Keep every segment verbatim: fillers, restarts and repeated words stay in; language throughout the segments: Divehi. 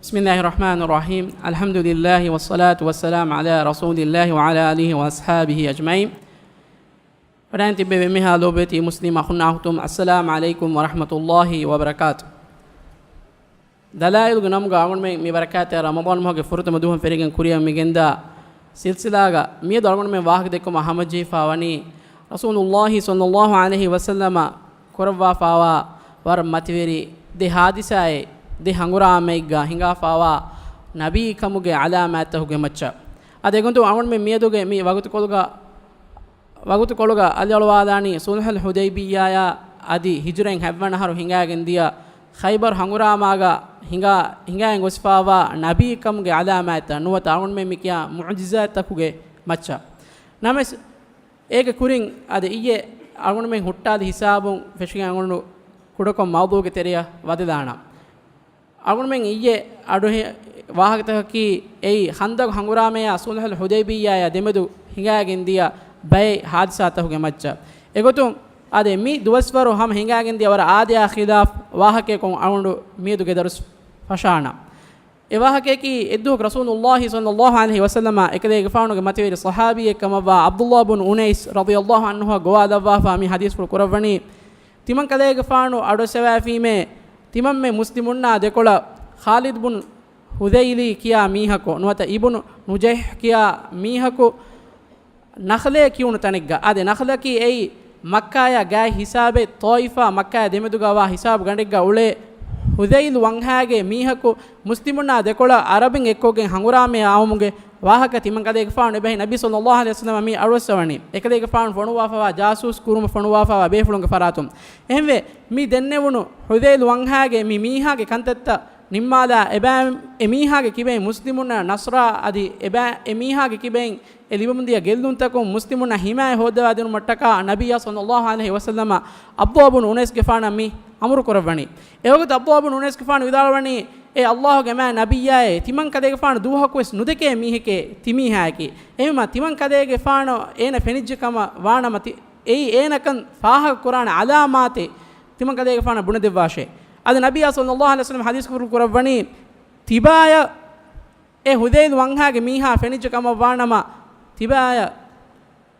بسم الله الرحمن الرحيم. الحمد لله والصلاة والسلام على رسول الله وعلى آله وأصحابه أجمعين. ވަޑައިން ތިއްބެވި އެންމެހާ ލޯބިވެތި މުސްލިމް އަޚުންނާ އުޚްތުން، އައްސަލާމު ޢަލައިކުމް ވަރަޙްމަތުﷲި ވަބަރަކާތު. ދަލާއިލުގެ ނަމުގަ އަޅުގަނޑުމެން މި ބަރަކާތްތެރި ރަމަޟާން މަހުގެ ފުރަތަމަ ދުވަހުން ފެށިގެން ކުރިއަށް މި ގެންދާ ސިލްސިލާގަ މިއަދު އަޅުގަނޑުމެން ވާހަކަ ދެއްކުމަށް ހަމަޖެހިފާ ވަނީ، ރަސޫލުﷲި ޞައްލަﷲު ޢަލައިހި ވަސައްލަމަ ކުރައްވާފާވާ ވަރަށް މަތިވެރި ދެ ޙާދިސާއެއް، ދެ ހަނގުރާމައެއްގަ ހިނގާފާވާ ނަބީކަމުގެ ޢަލާމާތްތަކުގެ މައްޗަށް. އަދި އެގޮތުން އަޅުގަނޑުމެން މިއަދުގެ މި ވަގުތުކޮޅުގަ ވަގުތުކޮޅުގަ އަލިއަޅުވާލާނީ ޞުލްޙުލް ޙުދައިބިއްޔާޔާ އަދި ހިޖުރައިން ހަތްވަނަ އަހަރު ހިނގާގެން ދިޔަ ޚައިބަރު ހަނގުރާމާގަ ހިނގާ، ހިނގާގެން ގޮސްފާވާ ނަބީކަމުގެ ޢަލާމާތްތައް ނުވަތަ އަޅުގަނޑުމެން މި ކިޔާ މުޢުޖިޒާތްތަކުގެ މައްޗަށް. ނަމަވެސް އޭގެ ކުރިން އަދި އިއްޔެ އަޅުގަނޑުމެން ހުއްޓާލި ހިސާބުން ފެށިގެން އަޅުގަނޑު ކުޑަކޮށް މައުޟޫގެ ތެރެއަށް ވަދެލާނަން. އަޅުގަނޑުމެން އިއްޔެ އަޑުހި-، ވާހަކަތަކަކީ އެއީ ޚަންދަގު ހަނގުރާމަޔާ ޞުލްޙުލް ޙުދައިބިއްޔާޔާ ދެމެދު ހިނގާގެން ދިޔަ ބައެއް ޙާދިސާތަކުގެ މައްޗަށް. އެގޮތުން އާދެ، މި ދުވަސްވަރު ހަމަ ހިނގާގެން ދިޔަ ވަރަށް އާދަޔާ ޚިލާފް ވާހަކަޔަކުން އަޅުގަނޑު މިއަދުގެ ދަރުސް ފަށާނަން. އެ ވާހަކަޔަކީ އެއްދުވަހަކު ރަސޫލުﷲި ޞައްލަﷲު ޢަލައިހި ވަސައްލަމަ އެކަލޭގެފާނުގެ މަތިވެރި ޞަޙާބީއެއް ކަމަށްވާ ޢަބްދުﷲ ބުން އުނައިސް ރަޟިޔަﷲު ޢަންހުއަށް ގޮވާލައްވާފާ މި ޙަދީޘްފުޅު ކުރައްވަނީ، ތިމަން ކަލޭގެފާނު އަޑުއައްސަވައިފީމޭ، ތިމަންމެ މުސްލިމުންނާ ދެކޮޅަށް ޚާލިދު ބުން ހުޛައިލީ ކިޔާ މީހަކު ނުވަތަ އިބުނު ނުޖައިޙް ކިޔާ މީހަކު ނަޚްލޭ ކިޔުނު ތަނެއްގަ، އާދެ، ނަޚްލަކީ އެއީ މައްކާޔާ ގާތް ހިސާބެއް، ޠާއިފާ މައްކާޔާ ދެމެދުގަ ވާ ހިސާބު ގަނޑެއްގަ އުޅޭ ހުޛައިލު ވަންހާގެ މީހަކު މުސްލިމުންނާ ދެކޮޅަށް ޢަރަބިން އެއްކޮށްގެން ހަނގުރާމަޔަށް އައުމުގެ ވާހަކަ ތިމަން ކަލޭގެފާނު އެބަހީ ނަބީ ޞައްލަﷲު ޢަލައިހި ވަސައްލަމަ މި އަޑުއައްސަވަނީ. އެކަލޭގެފާނު ފޮނުވާފަވާ ޖާސޫސް ކުރުމަށް ފޮނުވާފަވާ ބޭފުޅުންގެ ފަރާތުން. އެހެންވެ، މި ދެންނެވުނު ހުޛައިލު ވަންހާގެ މި މީހާގެ ކަންތައްތައް ނިންމާލާ އެބައި-، އެ މީހާގެ ކިބައިން މުސްލިމުންނަށް ނަޞްރާ އަދި އެބައި-، އެ މީހާގެ ކިބައިން އެ ލިބެމުންދިޔަ ގެއްލުންތަކުން މުސްލިމުންނަށް ހިމާޔަތް ހޯއްދަވާދިނުމަށްޓަކާ ނަބިއްޔާ ޞައްލަﷲު ޢަލައިހި ވަސައްލަމަ ޢަބްދުﷲ ބުން އުނައިސްގެފާނަށް މި އަމުރު ކުރައްވަނީ. އެވަގުތު ޢަބްދުﷲ ބުން އުނައިސްގެފާނު ވިދާޅުވަނީ، އޭ ﷲގެ މާތް ނަބިއްޔާއޭ، ތިމަން ކަލޭގެފާނު ދުވަހަކުވެސް ނުދެކޭ މީހެކޭ ތިމީހާއަކީ. އެހެންވީމަ ތިމަން ކަލޭގެފާނު އޭނަ ފެނިއްޖެ ކަމަށް ވާނަމަ ތި-، އެއީ އޭނަކަން ފާހަގަ ކުރާނެ ޢަލާމާތެއް ތިމަން ކަލޭގެފާނަށް ބުނެދެއްވާށޭ. އަދި ނަބިއްޔާ ޞައްލަﷲު ޢަލައިހި ވަސައްލަމަ ޙަދީޘް ކުރު ކުރައްވަނީ، ތިބާޔަށް އެ ހުޛައިލު ވަންހާގެ މީހާ ފެނިއްޖެ ކަމަށް ވާނަމަ، ތިބާޔަށް،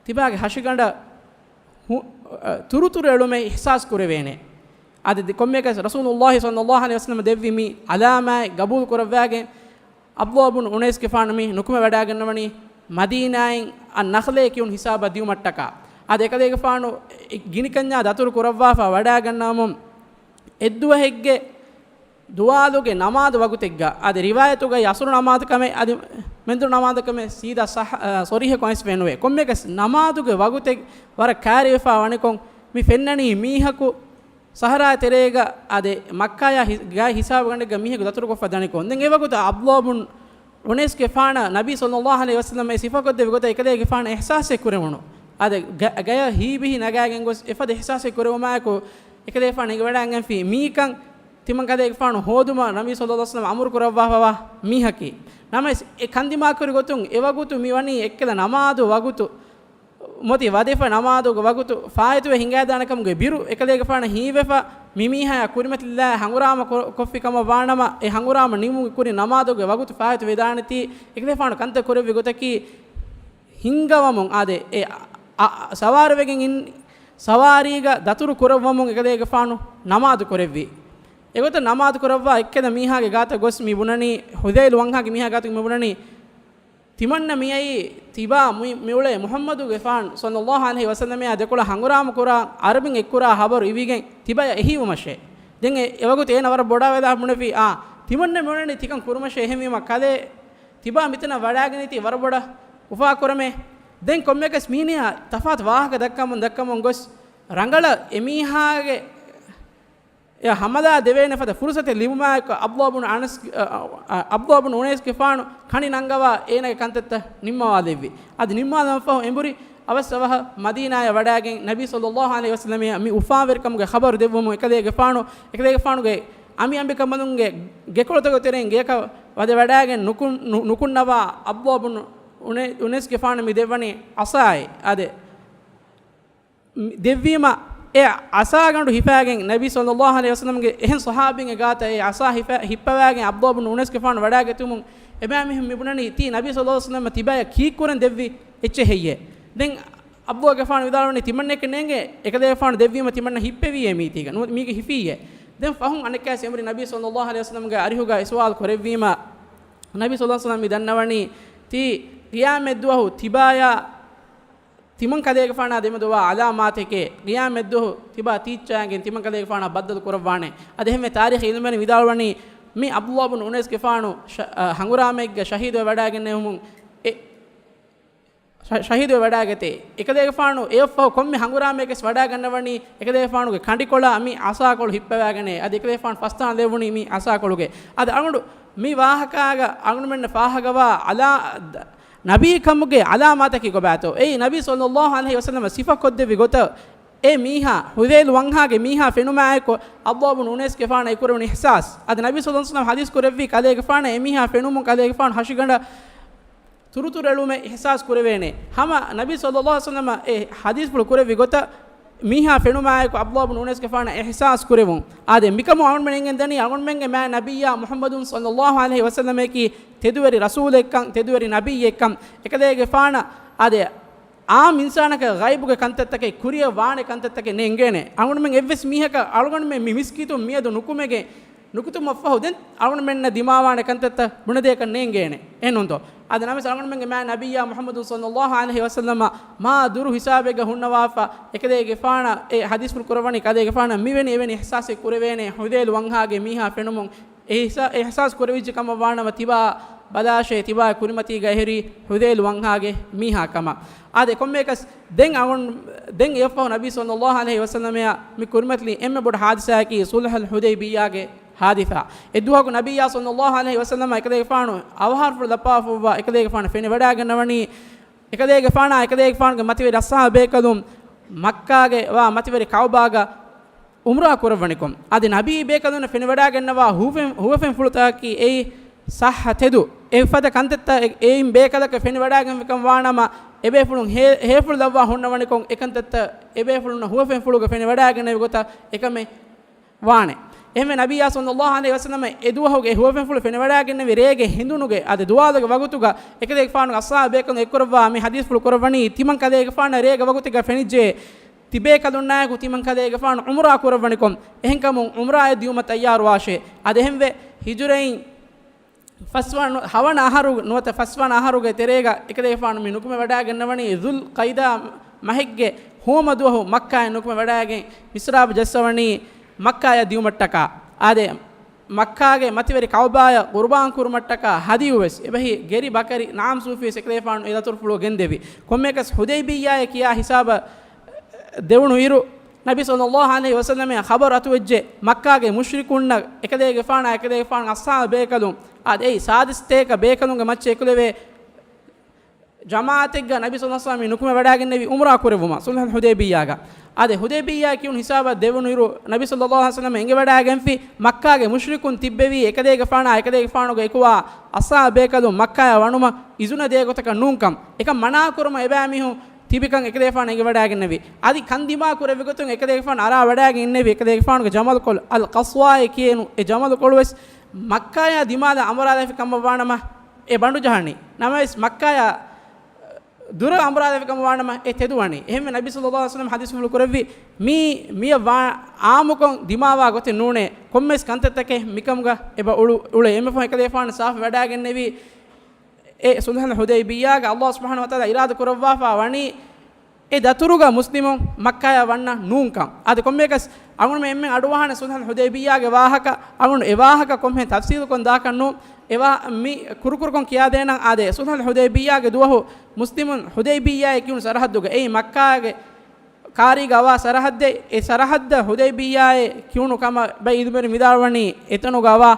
ތިބާގެ ހަށިގަނޑަށް ހު-، އަ، ތުރުތުރު އެޅުމެއް އިޙްސާސް ކުރެވޭނެ. އަދި ދި-، ކޮންމެއަކަސް ރަސޫލުﷲ ޞައްލަﷲު ޢަލައިހި ވަސައްލަމަ ދެއްވި މި ޢަލާމާތް ގަބޫލު ކުރައްވާގެން، ޢަބްދުﷲ ބުން އުނައިސްގެފާނު މި ނުކުމެ ވަޑާގަންނަވަނީ މަދީނާއިން އައް ނަޚްލޭ ކިޔުނު ހިސާބަށް ދިއުމަށްޓަކާ. އަދި އެކަލޭގެފާނު ގިނިކަންޏާ ދަތުރު ކުރައްވާފަ ވަޑާގަންނަވަމުން، އެއްދުވަހެއްގެ ދުވާލުގެ ނަމާދު ވަގުތެއްގަ، އަދި ރިވާޔަތުގައި ޢަޞްރު ނަމާދު ކަމެއް އަދި މެންދުރު ނަމާދު ކަމެއް ސީދާ ޞައްޙަ-، އަ، ޞަރީޙަކޮށް އައިސް ފެނުވޭ. ކޮންމެއަކަސް ނަމާދުގެ ވަގުތެއް ވަރަށް ކައިރިވެފާ ވަނިކޮށް، މި ފެންނަނީ މީހަކު ސަހަރާ ތެރޭގަ އަދި މައްކާޔާ ހި-، ގާތް ހިސާބު ގަނޑެއްގަ މީހަކު ދަތުރުކޮށްފަ ދަނިކޮށް. ދެން އެވަގުތު ޢަބްދުﷲ ބުން އުނައިސްގެފާނަށް ނަބީ ޞައްލަﷲު ޢަލައިހި ވަސައްލަމަ އެ ސިފަކޮށްދެއްވި ގޮތަށް އެކަލޭގެފާނަށް އިޙްސާސެއް ކުރެވުނު. އާދެ، ގަ-، ގަޔަށް ހީބިހި ނަގާގެން ގޮސް އެފަދަ އިޙްސާސެއް ކުރެވުމާއެކު، އެކަލޭގެފާނު އެނގިވަޑައިގެންފި މީކަން ތިމަން ކަލޭގެފާނު ހޯދުމަށް ނަބީ ޞައްލަﷲު ޢަލައިހި ވަސައްލަމަ އަމުރު ކުރައްވާފަވާ މީހަކީ. ނަމަވެސް، އެ ކަންދިމާކުރި ގޮތުން އެވަގުތު މިވަނީ އެއްކަލަ ނަމާދު ވަގުތު މޮތި ވަދެފަ ނަމާދުގެ ވަގުތު ފާއިތުވެ ހިނގާދާނެ ކަމުގެ ބިރު އެކަލޭގެފާނަށް ހީވެފަ، މި މީހާޔާ ކުރިމަތިލާ ހަނގުރާމަ ކޮ-، ކޮށްފި ކަމަށް ވާނަމަ، އެ ހަނގުރާމަ ނިމުމުގެ ކުރިން ނަމާދުގެ ވަގުތު ފާއިތު ވެދާނެތީ، އެކަލޭގެފާނު ކަންތައް ކުރެއްވި ގޮތަކީ، ހިންގަވަމުން އާދެ، އެ އަ-، އަ-، ސަވާރުވެގެން އިން، ސަވާރީގަ ދަތުރު ކުރައްވަމުން އެކަލޭގެފާނު ނަމާދު ކުރެއްވި. އެގޮތަށް ނަމާދު ކުރައްވާ އެއްކަލަ މީހާގެ ގާތަށް ގޮސް މި ބުނަނީ، ހުޛައިލު ވަންހާގެ މީހާ ގާތު މި ބުނަނީ، ތިމަންނަ މިއައީ ތިބާ މި-، މިއުޅޭ މުޙައްމަދުގެފާނު ޞައްލަﷲު ޢަލައިހި ވަސައްލަމައާ ދެކޮޅަށް ހަނގުރާމަ ކުރާ ޢަރަބިން އެއްކުރާ ޚަބަރު އިވިގެން ތިބާޔަށް އެހީވުމަށޭ. ދެން އެ-، އެވަގުތު އޭނަ ވަރަށް ބޮޑާ ވެލާ ބުނެފި، އާ، ތިމަންނަ މިއުޅެނީ ތިކަން ކުރުމަށޭ، އެހެންވީމަ ކަލޭ ތިބާ މިތަނަށް ވަޑާގެންނެތީ ވަރަށް ބޮޑަށް އުފާކުރަމޭ. ދެން ކޮންމެއަކަސް މީނިޔާ ތަފާތު ވާހަކަ ދައްކަމުން ދައްކަމުން ގޮސް ރަނގަޅަށް އެމީހާގެ އެ ހަމަލާ ދެވޭނެ ފަދަ ފުރުސަތެއް ލިބުމާއެކު ޢަބްދުﷲ ބުނު އަނަސް، އަ، އަ، ޢަބްދުﷲ ބުނު އުނައިސްގެފާނު ކަނި ނަންގަވާ އޭނާގެ ކަންތައްތައް ނިންމަވާލެއްވި. އަދި ނިންމާލަން ފަހު އެނބުރި އަވަސް އަވަހަށް މަދީނާޔަށް ވަޑާގެން ނަބީ ޞައްލަﷲު ޢަލައިހި ވަސައްލަމައަށް މި އުފާވެރިކަމުގެ ޚަބަރު ދެއްވުމުން އެކަލޭގެފާނު، އެކަލޭގެފާނުގެ އަނބިއަނބިކަނބަލުންގެ ގެކޮޅުތަކުގެ ތެރެއިން ގެޔަކަށް ވަދެ ވަޑާގެން ނުކުން-، ނު-، ނުކުންނަވާ ޢަބްދުﷲ ބުނު އުނައި-، އުނައިސްގެފާނަށް މި ދެއްވަނީ ޢަޞާއެއް. އާދެ، ދެއްވީމަ، އެ އަސާގަނޑު ހިފާގެން ނަބީ ޞައްލައްލާހު ޢަލައިހި ވަސައްލަމްގެ އެހެން ޞަޙާބީންގެ ގާތަށް އެ އަސާ ހިފަ-، ހިއްޕަވާގެން ޢަބްދުﷲ ބިން އުނައިސްގެފާނު ވަޑާގަތުމުން އެބައިމީހުން މި ބުނަނީ ތީ ނަބީ ޞައްލައްލާހު ޢަލައިހި ވަސައްލަމް ތިބާޔަށް ކީއްކުރަން ދެއްވި އެއްޗެއް ހެއްޔޭ؟ ދެން ޢަބްދުﷲގެފާނު ވިދާޅުވަނީ ތިމަންނައަކަށް ނޭނގޭ އެކަލޭގެފާނު ދެއްވީމަ ތިމަންނަ ހިއްޕެވީއޭ މީތީގަ. ނު-، މީގެ ހިފީއޭ. ދެން ފަހުން އަނެއްކާވެސް އެމުރި ނަބީ ޞައްލައްލާހު ޢަލައިހި ވަސައްލަމްގެ އަރިހުގަ އެ ސުވާލު ކުރެއްވީމަ، ނަބީ ޞައްލައްލާހު ޢަލައިހި ވަސައްލަމް މި ދަންނަވަނީ ތީ ޤިޔާމަތްދުވަހު ތިބާޔާ ތިމަން ކަލޭގެފާނާ ދެމެދުވާ ޢަލާމާތެކޭ، ޤިޔާމަތްދުވަހު ތިބާ ތީއްޗާގެން ތިމަން ކަލޭގެފާނާ ބައްދަލު ކުރައްވާނެ. އަދި އެހެންވެ ތާރީޚީ ޢިލްމުވެރިން ވިދާޅުވަނީ މި ޢަބްދުﷲ ބިން އުނައިސްގެފާނު ޝަ-، އަ، ހަނގުރާމައެއްގަ ޝަހީދުވެ ވަޑާގެންނެވުމުން އެ ޝަ-، ޝަހީދުވެ ވަޑާގަތޭ. އެކަލޭގެފާނު އެއަށްފަހު ކޮންމެ ހަނގުރާމައެއްވެސް ވަޑާގަންނަވަނީ އެކަލޭގެފާނުގެ ކަނޑިކޮޅަށް މި އަސާކޮޅު ހިއްޕަވާގެނޭ. އަދި އެކަލޭގެފާނު ފަސްދާން ލެއްވުނީ މި އަސާކޮޅުގައި. އަދި އަޅުގަނޑު މި ވާހަކާގަ އަޅުގަނޑުމެންނަށް ފާހަގަވާ ޢަލާ-، ނަބީ ކަމުގެ ޢަލާމާތަކީ ކޮބާތޯ؟ އެއީ ނަބީ ޞައްލައްލާހު ޢަލައިހި ވަސައްލަމަ ސިފަކޮށްދެއްވި ގޮތަށް އެ މީހާ، ޙުޛައިލު ވަންހާގެ މީހާ ފެނުމާއެކު ޢަބްދުﷲ ބިން އުނައިސްގެފާނަށް އެކުރެވުނު އިޙްސާސް. އަދި ނަބީ ޞައްލައްލާހު ޢަލައިހި ވަސައްލަމަ ޙަދީޘް ކުރެއްވީ ކަލޭގެފާނަށް އެމީހާ ފެނުމުން ކަލޭގެފާނު ހަށިގަނޑަށް ތުރުތުރެޅުމެއް އިޙްސާސް ކުރެވޭނެ. ހަމަ ނަބީ ޞައްލައްލާހު ޢަލައިހި ވަސައްލަމަ އެ ޙަދީޘްފުޅު ކުރެއްވި ގޮތަށް މީހާ ފެނުމާއެކު ޢަބްދުﷲ ބިން އުނައިސްގެފާނަށް އިޙްސާސް ކުރެވުން. އާދެ، މިކަމުން އަޅުގަނޑުމެން އެނގެން ދަނީ އަޅުގަނޑުމެންގެ މާތް ނަބިއްޔާ މުޙައްމަދު ޞައްލައްލާހު ޢަލައިހި ވަސައްލަމަކީ ތެދުވެރި ރަސޫލެއްކަން، ތެދުވެރި ނަބިއްޔެއްކަން. އެކަލޭގެފާނަށް އާދެ، ޢާއްމު އިންސާނަކަށް ޣައިބުގެ ކަންތައްތަކެއް ކުރިއަށް ވާނެ ކަންތައްތަކެއް ނޭނގޭނެ. އަޅުގަނޑުމެން އެއްވެސް މީހަކަށް އަޅުގަނޑުމެން މި މިސްކިތުން މިއަދު ނުކުމެގެން ނުކުތުމަށްފަހު ދެން އަޅުގަނޑުމެންނަށް ދިމާވާނެ ކަންތައްތައް ބުނެދޭކަށް ނޭނގޭނެ. އެހެންނޫންތޯ؟ އަދި ނަމަވެސް އަޅުގަނޑުމެންގެ މާތް ނަބިއްޔާ މުޙައްމަދު ޞައްލައްލާހު ޢަލައިހި ވަސައްލަމަ މާ ދުރު ހިސާބެއްގަ ހުންނަވާފަ، އެކަލޭގެފާނަށް އެ ޙަދީޘްފުޅު ކުރައްވަނީ ކަލޭގެފާނަށް މިވެނި އެވެނި އިޙްސާސެއް ކުރެވޭނެ ޙުޛައިލު ވަންހާގެ މީހާ ފެނުމުން. އެ އިޙްސާ-، އިޙްސާސް ކުރެވިއްޖެ ކަމަށް ވާނަމަ ތިބާ ބަލާށޭ، ތިބާ ކުރިމަތީގަ އެހެރީ ޙުޛައިލު ވަންހާގެ މީހާ ކަމަށް. އާދެ، ކޮންމެއަކަސް ދެން އަޅުގަނޑު، ދެން އެއަށްފަހު ނަބީ ޞައްލައްލާހު ޢަލައިހި ވަސައްލަމައަށް މި ކުރިމަތިލީ އެންމެ ބޮޑު ޙާދިސާއަކީ ޞުލްޙުލް ޙުދައިބިއްޔާގެ ޙާދިސާ. އެ ދުވަހަކު ނަބިއްޔާ ޞައްލައްލާހު ޢަލައިހި ވަސައްލަމަ އެކަލޭގެފާނު އަވަހާރަފުޅު ލައްޕާފައިވާ އެކަލޭގެފާނަށް ފެނިވަޑާގަންނަވަނީ، އެކަލޭގެފާނާ އެކަލޭގެފާނުގެ މަތިވެރި އަޞްޙާބު ބޭކަލުން މައްކާގެ ވާ މަތިވެރި ކަޢުބާގަ ޢުމްރާ ކުރައްވަނިކޮށް، އަދި ނަބީ ބޭކަލުންނަށް ފެނިވަޑާގަންނަވާ ހުވަފެން-، ހުވަފެންފުޅުތަކަކީ އެއީ ޞައްޙަ ތެދު. އެފަދަ ކަންތައްތައް އެ-، އެއިން ބޭކަލަކަށް ފެނިވަޑާގެންފިކަން ވާނަމަ، އެބޭފުޅުން ހޭ-، ހޭފުޅު ލައްވާ ހުންނަވަނިކޮށް، އެކަންތައްތައް އެބޭފުޅުންނަށް ހުވަފެންފުޅުގަ ފެނިވަޑާގެންނެވި ގޮތަށް އެކަމެއް ވާނެ. އެހެންވެ، ނަބިއްޔާ ޞައްލައްލާހު ޢަލައިހި ވަސައްލަމަ އެ ދުވަހުގެ ހުވަފެންފުޅު ފެނިވަޑާގެންނެވި ރޭގެ ހިނދުނުގެ އަދި ދުވާލުގެ ވަގުތުގަ އެކަލޭގެފާނުގެ އަޞްޙާބު ބޭކަލުން އެއްކުރައްވާ މި ޙަދީޘްފުޅު ކުރައްވަނީ، ތިމަން ކަލޭގެފާނަށް ރޭގެ ވަގުތެއްގަ ފެނިއްޖެ ތިބޭކަލުންނާއެކު ތިމަން ކަލޭގެފާނު ޢުމްރާ ކުރައްވަނިކޮށް، އެހެންކަމުން ޢުމްރާއަށް ދިއުމަށް ތައްޔާރުވާށޭ. އަދި އެހެންވެ، ހިޖުރައިން ފަސްވަނަ، ހަވަނަ އަހަރު ނުވަތަ ފަސްވަނަ އަހަރުގެ ތެރޭގަ އެކަލޭގެފާނު މި ނުކުމެ ވަޑާގަންނަވަނީ ޛުލް ޤައިދާ މަހެއްގެ ހުވަމަ ދުވަހު މައްކާއިން ނުކުމެ ވަޑާގެން މިސްރާބު ޖައްސަވަނީ މައްކާޔަށް ދިއުމަށްޓަކާ. އާދެ، މައްކާގެ މަތިވެރި ކަޢުބާޔަށް ޤުރުބާން ކުރުމަށްޓަކާ ހަދިޔުވެސް އެބަހީ، ގެރި ބަކަރި ނަޢަމް ސޫފިވެސް އެކަލޭގެފާނު އެ ދަތުރުފުޅު ގެންދެވި. ކޮންމެއަކަސް ޙުދައިބިއްޔާއޭ ކިޔާ ހިސާބަށް ދެވުނު އިރު، ނަބީ ޞައްލައްލާހު ޢަލައިހި ވަސައްލަމައަށް ޚަބަރު އަތުވެއްޖެ، މައްކާގެ މުޝްރިކުންނަށް އެކަލޭގެފާނާ އެކަލޭގެފާނުގެ އަޞްޙާބު ބޭކަލުން، އާދެ، އެއީ ސާދިސްތޭކަ ބޭކަލުންގެ މައްޗަށް އެކުލެވޭ ޖަމާޢަތެއްގަ ނަބީ ޞައްލައްލާހު ޢަލައިހި ވަސައްލަމަ ނުކުމެ ވަޑާގެންނެވި ޢުމްރާ ކުރެއްވުމަށް ޞުލްޙުލް ޙުދައިބިއްޔާގަ. އާދެ، ޙުދައިބިއްޔާ ކިޔުނު ހިސާބަށް ދެވުނު އިރު، ނަބީ ޞައްލައްލާހު ޢަލައިހި ވަސައްލަމަ އެނގިވަޑާގެންފި، މައްކާގެ މުޝްރިކުން ތިއްބެވީ އެކަލޭގެފާނާ އެކަލޭގެފާނުގެ އެކުވާ އަޞްޙާބު ބޭކަލުން މައްކާޔަށް ވަނުމަށް އިޒުނަ ދޭ ގޮތަކަށް ނޫންކަން. އެކަން މަނާ ކުރުމަށް އެބައިމީހުން ތިބިކަން އެކަލޭގެފާނު އެނގިވަޑާގެންނެވި. އަދި ކަން ދިމާ ކުރެއްވި ގޮތުން އެކަލޭގެފާނު އަރާ ވަޑާގެން އިންނެވި އެކަލޭގެފާނުގެ ޖަމަލުކޮޅު، އަލް ޤަޞްވާއޭ ކިޔެނު އެ ޖަމަލުކޮޅުވެސް މައްކާޔާ ދިމާލަށް އަނބުރާލައިފި ކަމަށް ވާނަމަ އެ ބަނޑު ޖަހަނީ. ނަމަވެސް މައްކާޔާ ދުރަށް އަނބުރާލައިފި ކަމަށް ވާނަމަ އެ ތެދުވަނީ. އެހެންވެ ނަބީ ޞައްލައްލާހު ޢަލައިހި ވަސައްލަމަ ޙަދީޘްފުޅު ކުރެއްވި މީ މިއަށް ވާ އާއްމުކޮށް ދިމާވާ ގޮތެއް ނޫނޭ. ކޮންމެސް ކަންތައްތަކެއް މިކަމުގަ އެބަ އުޅު-، އުޅޭ. އެންމެ ފަހުން އެކަލޭގެފާނު ސާފު ވަޑާގެންނެވީ އެ ޞުލްޙުލް ޙުދައިބިއްޔާގަ ﷲ ސުބްޙާނަހޫ ވަތަޢާލާ އިރާދަ ކުރައްވާފަ ވަނީ އެ ދަތުރުގަ މުސްލިމުން މައްކާޔަށް ވަންނަ ނޫންކަން. އަދި ކޮންމެއަކަސް އަޅުގަނޑުމެން އެންމެން އަޑުއަހާނެ ޞުލްޙުލް ޙުދައިބިއްޔާގެ ވާހަކަ، އަޅުގަނޑު އެ ވާހަކަ ކޮންމެހެން ތަފްޞީލުކޮށް ދާކަށް ނޫން. އެ ވާ-، މި ކުރުކުރުކޮށް ކިޔާދޭނަން. އާދެ، ޞުލްޙުލް ޙުދައިބިއްޔާގެ ދުވަހު މުސްލިމުން ޙުދައިބިއްޔާއޭ ކިޔުނު ސަރަޙައްދުގަ، އެއީ މައްކާގެ ކާރީގަ ވާ ސަރަޙައްދެއް، އެ ސަރަޙައްދަށް ޙުދައިބިއްޔާއޭ ކިޔުނު ކަމަށް ބައި ޢިލްމުވެރިން ވިދާޅުވަނީ އެތަނުގަ ވާ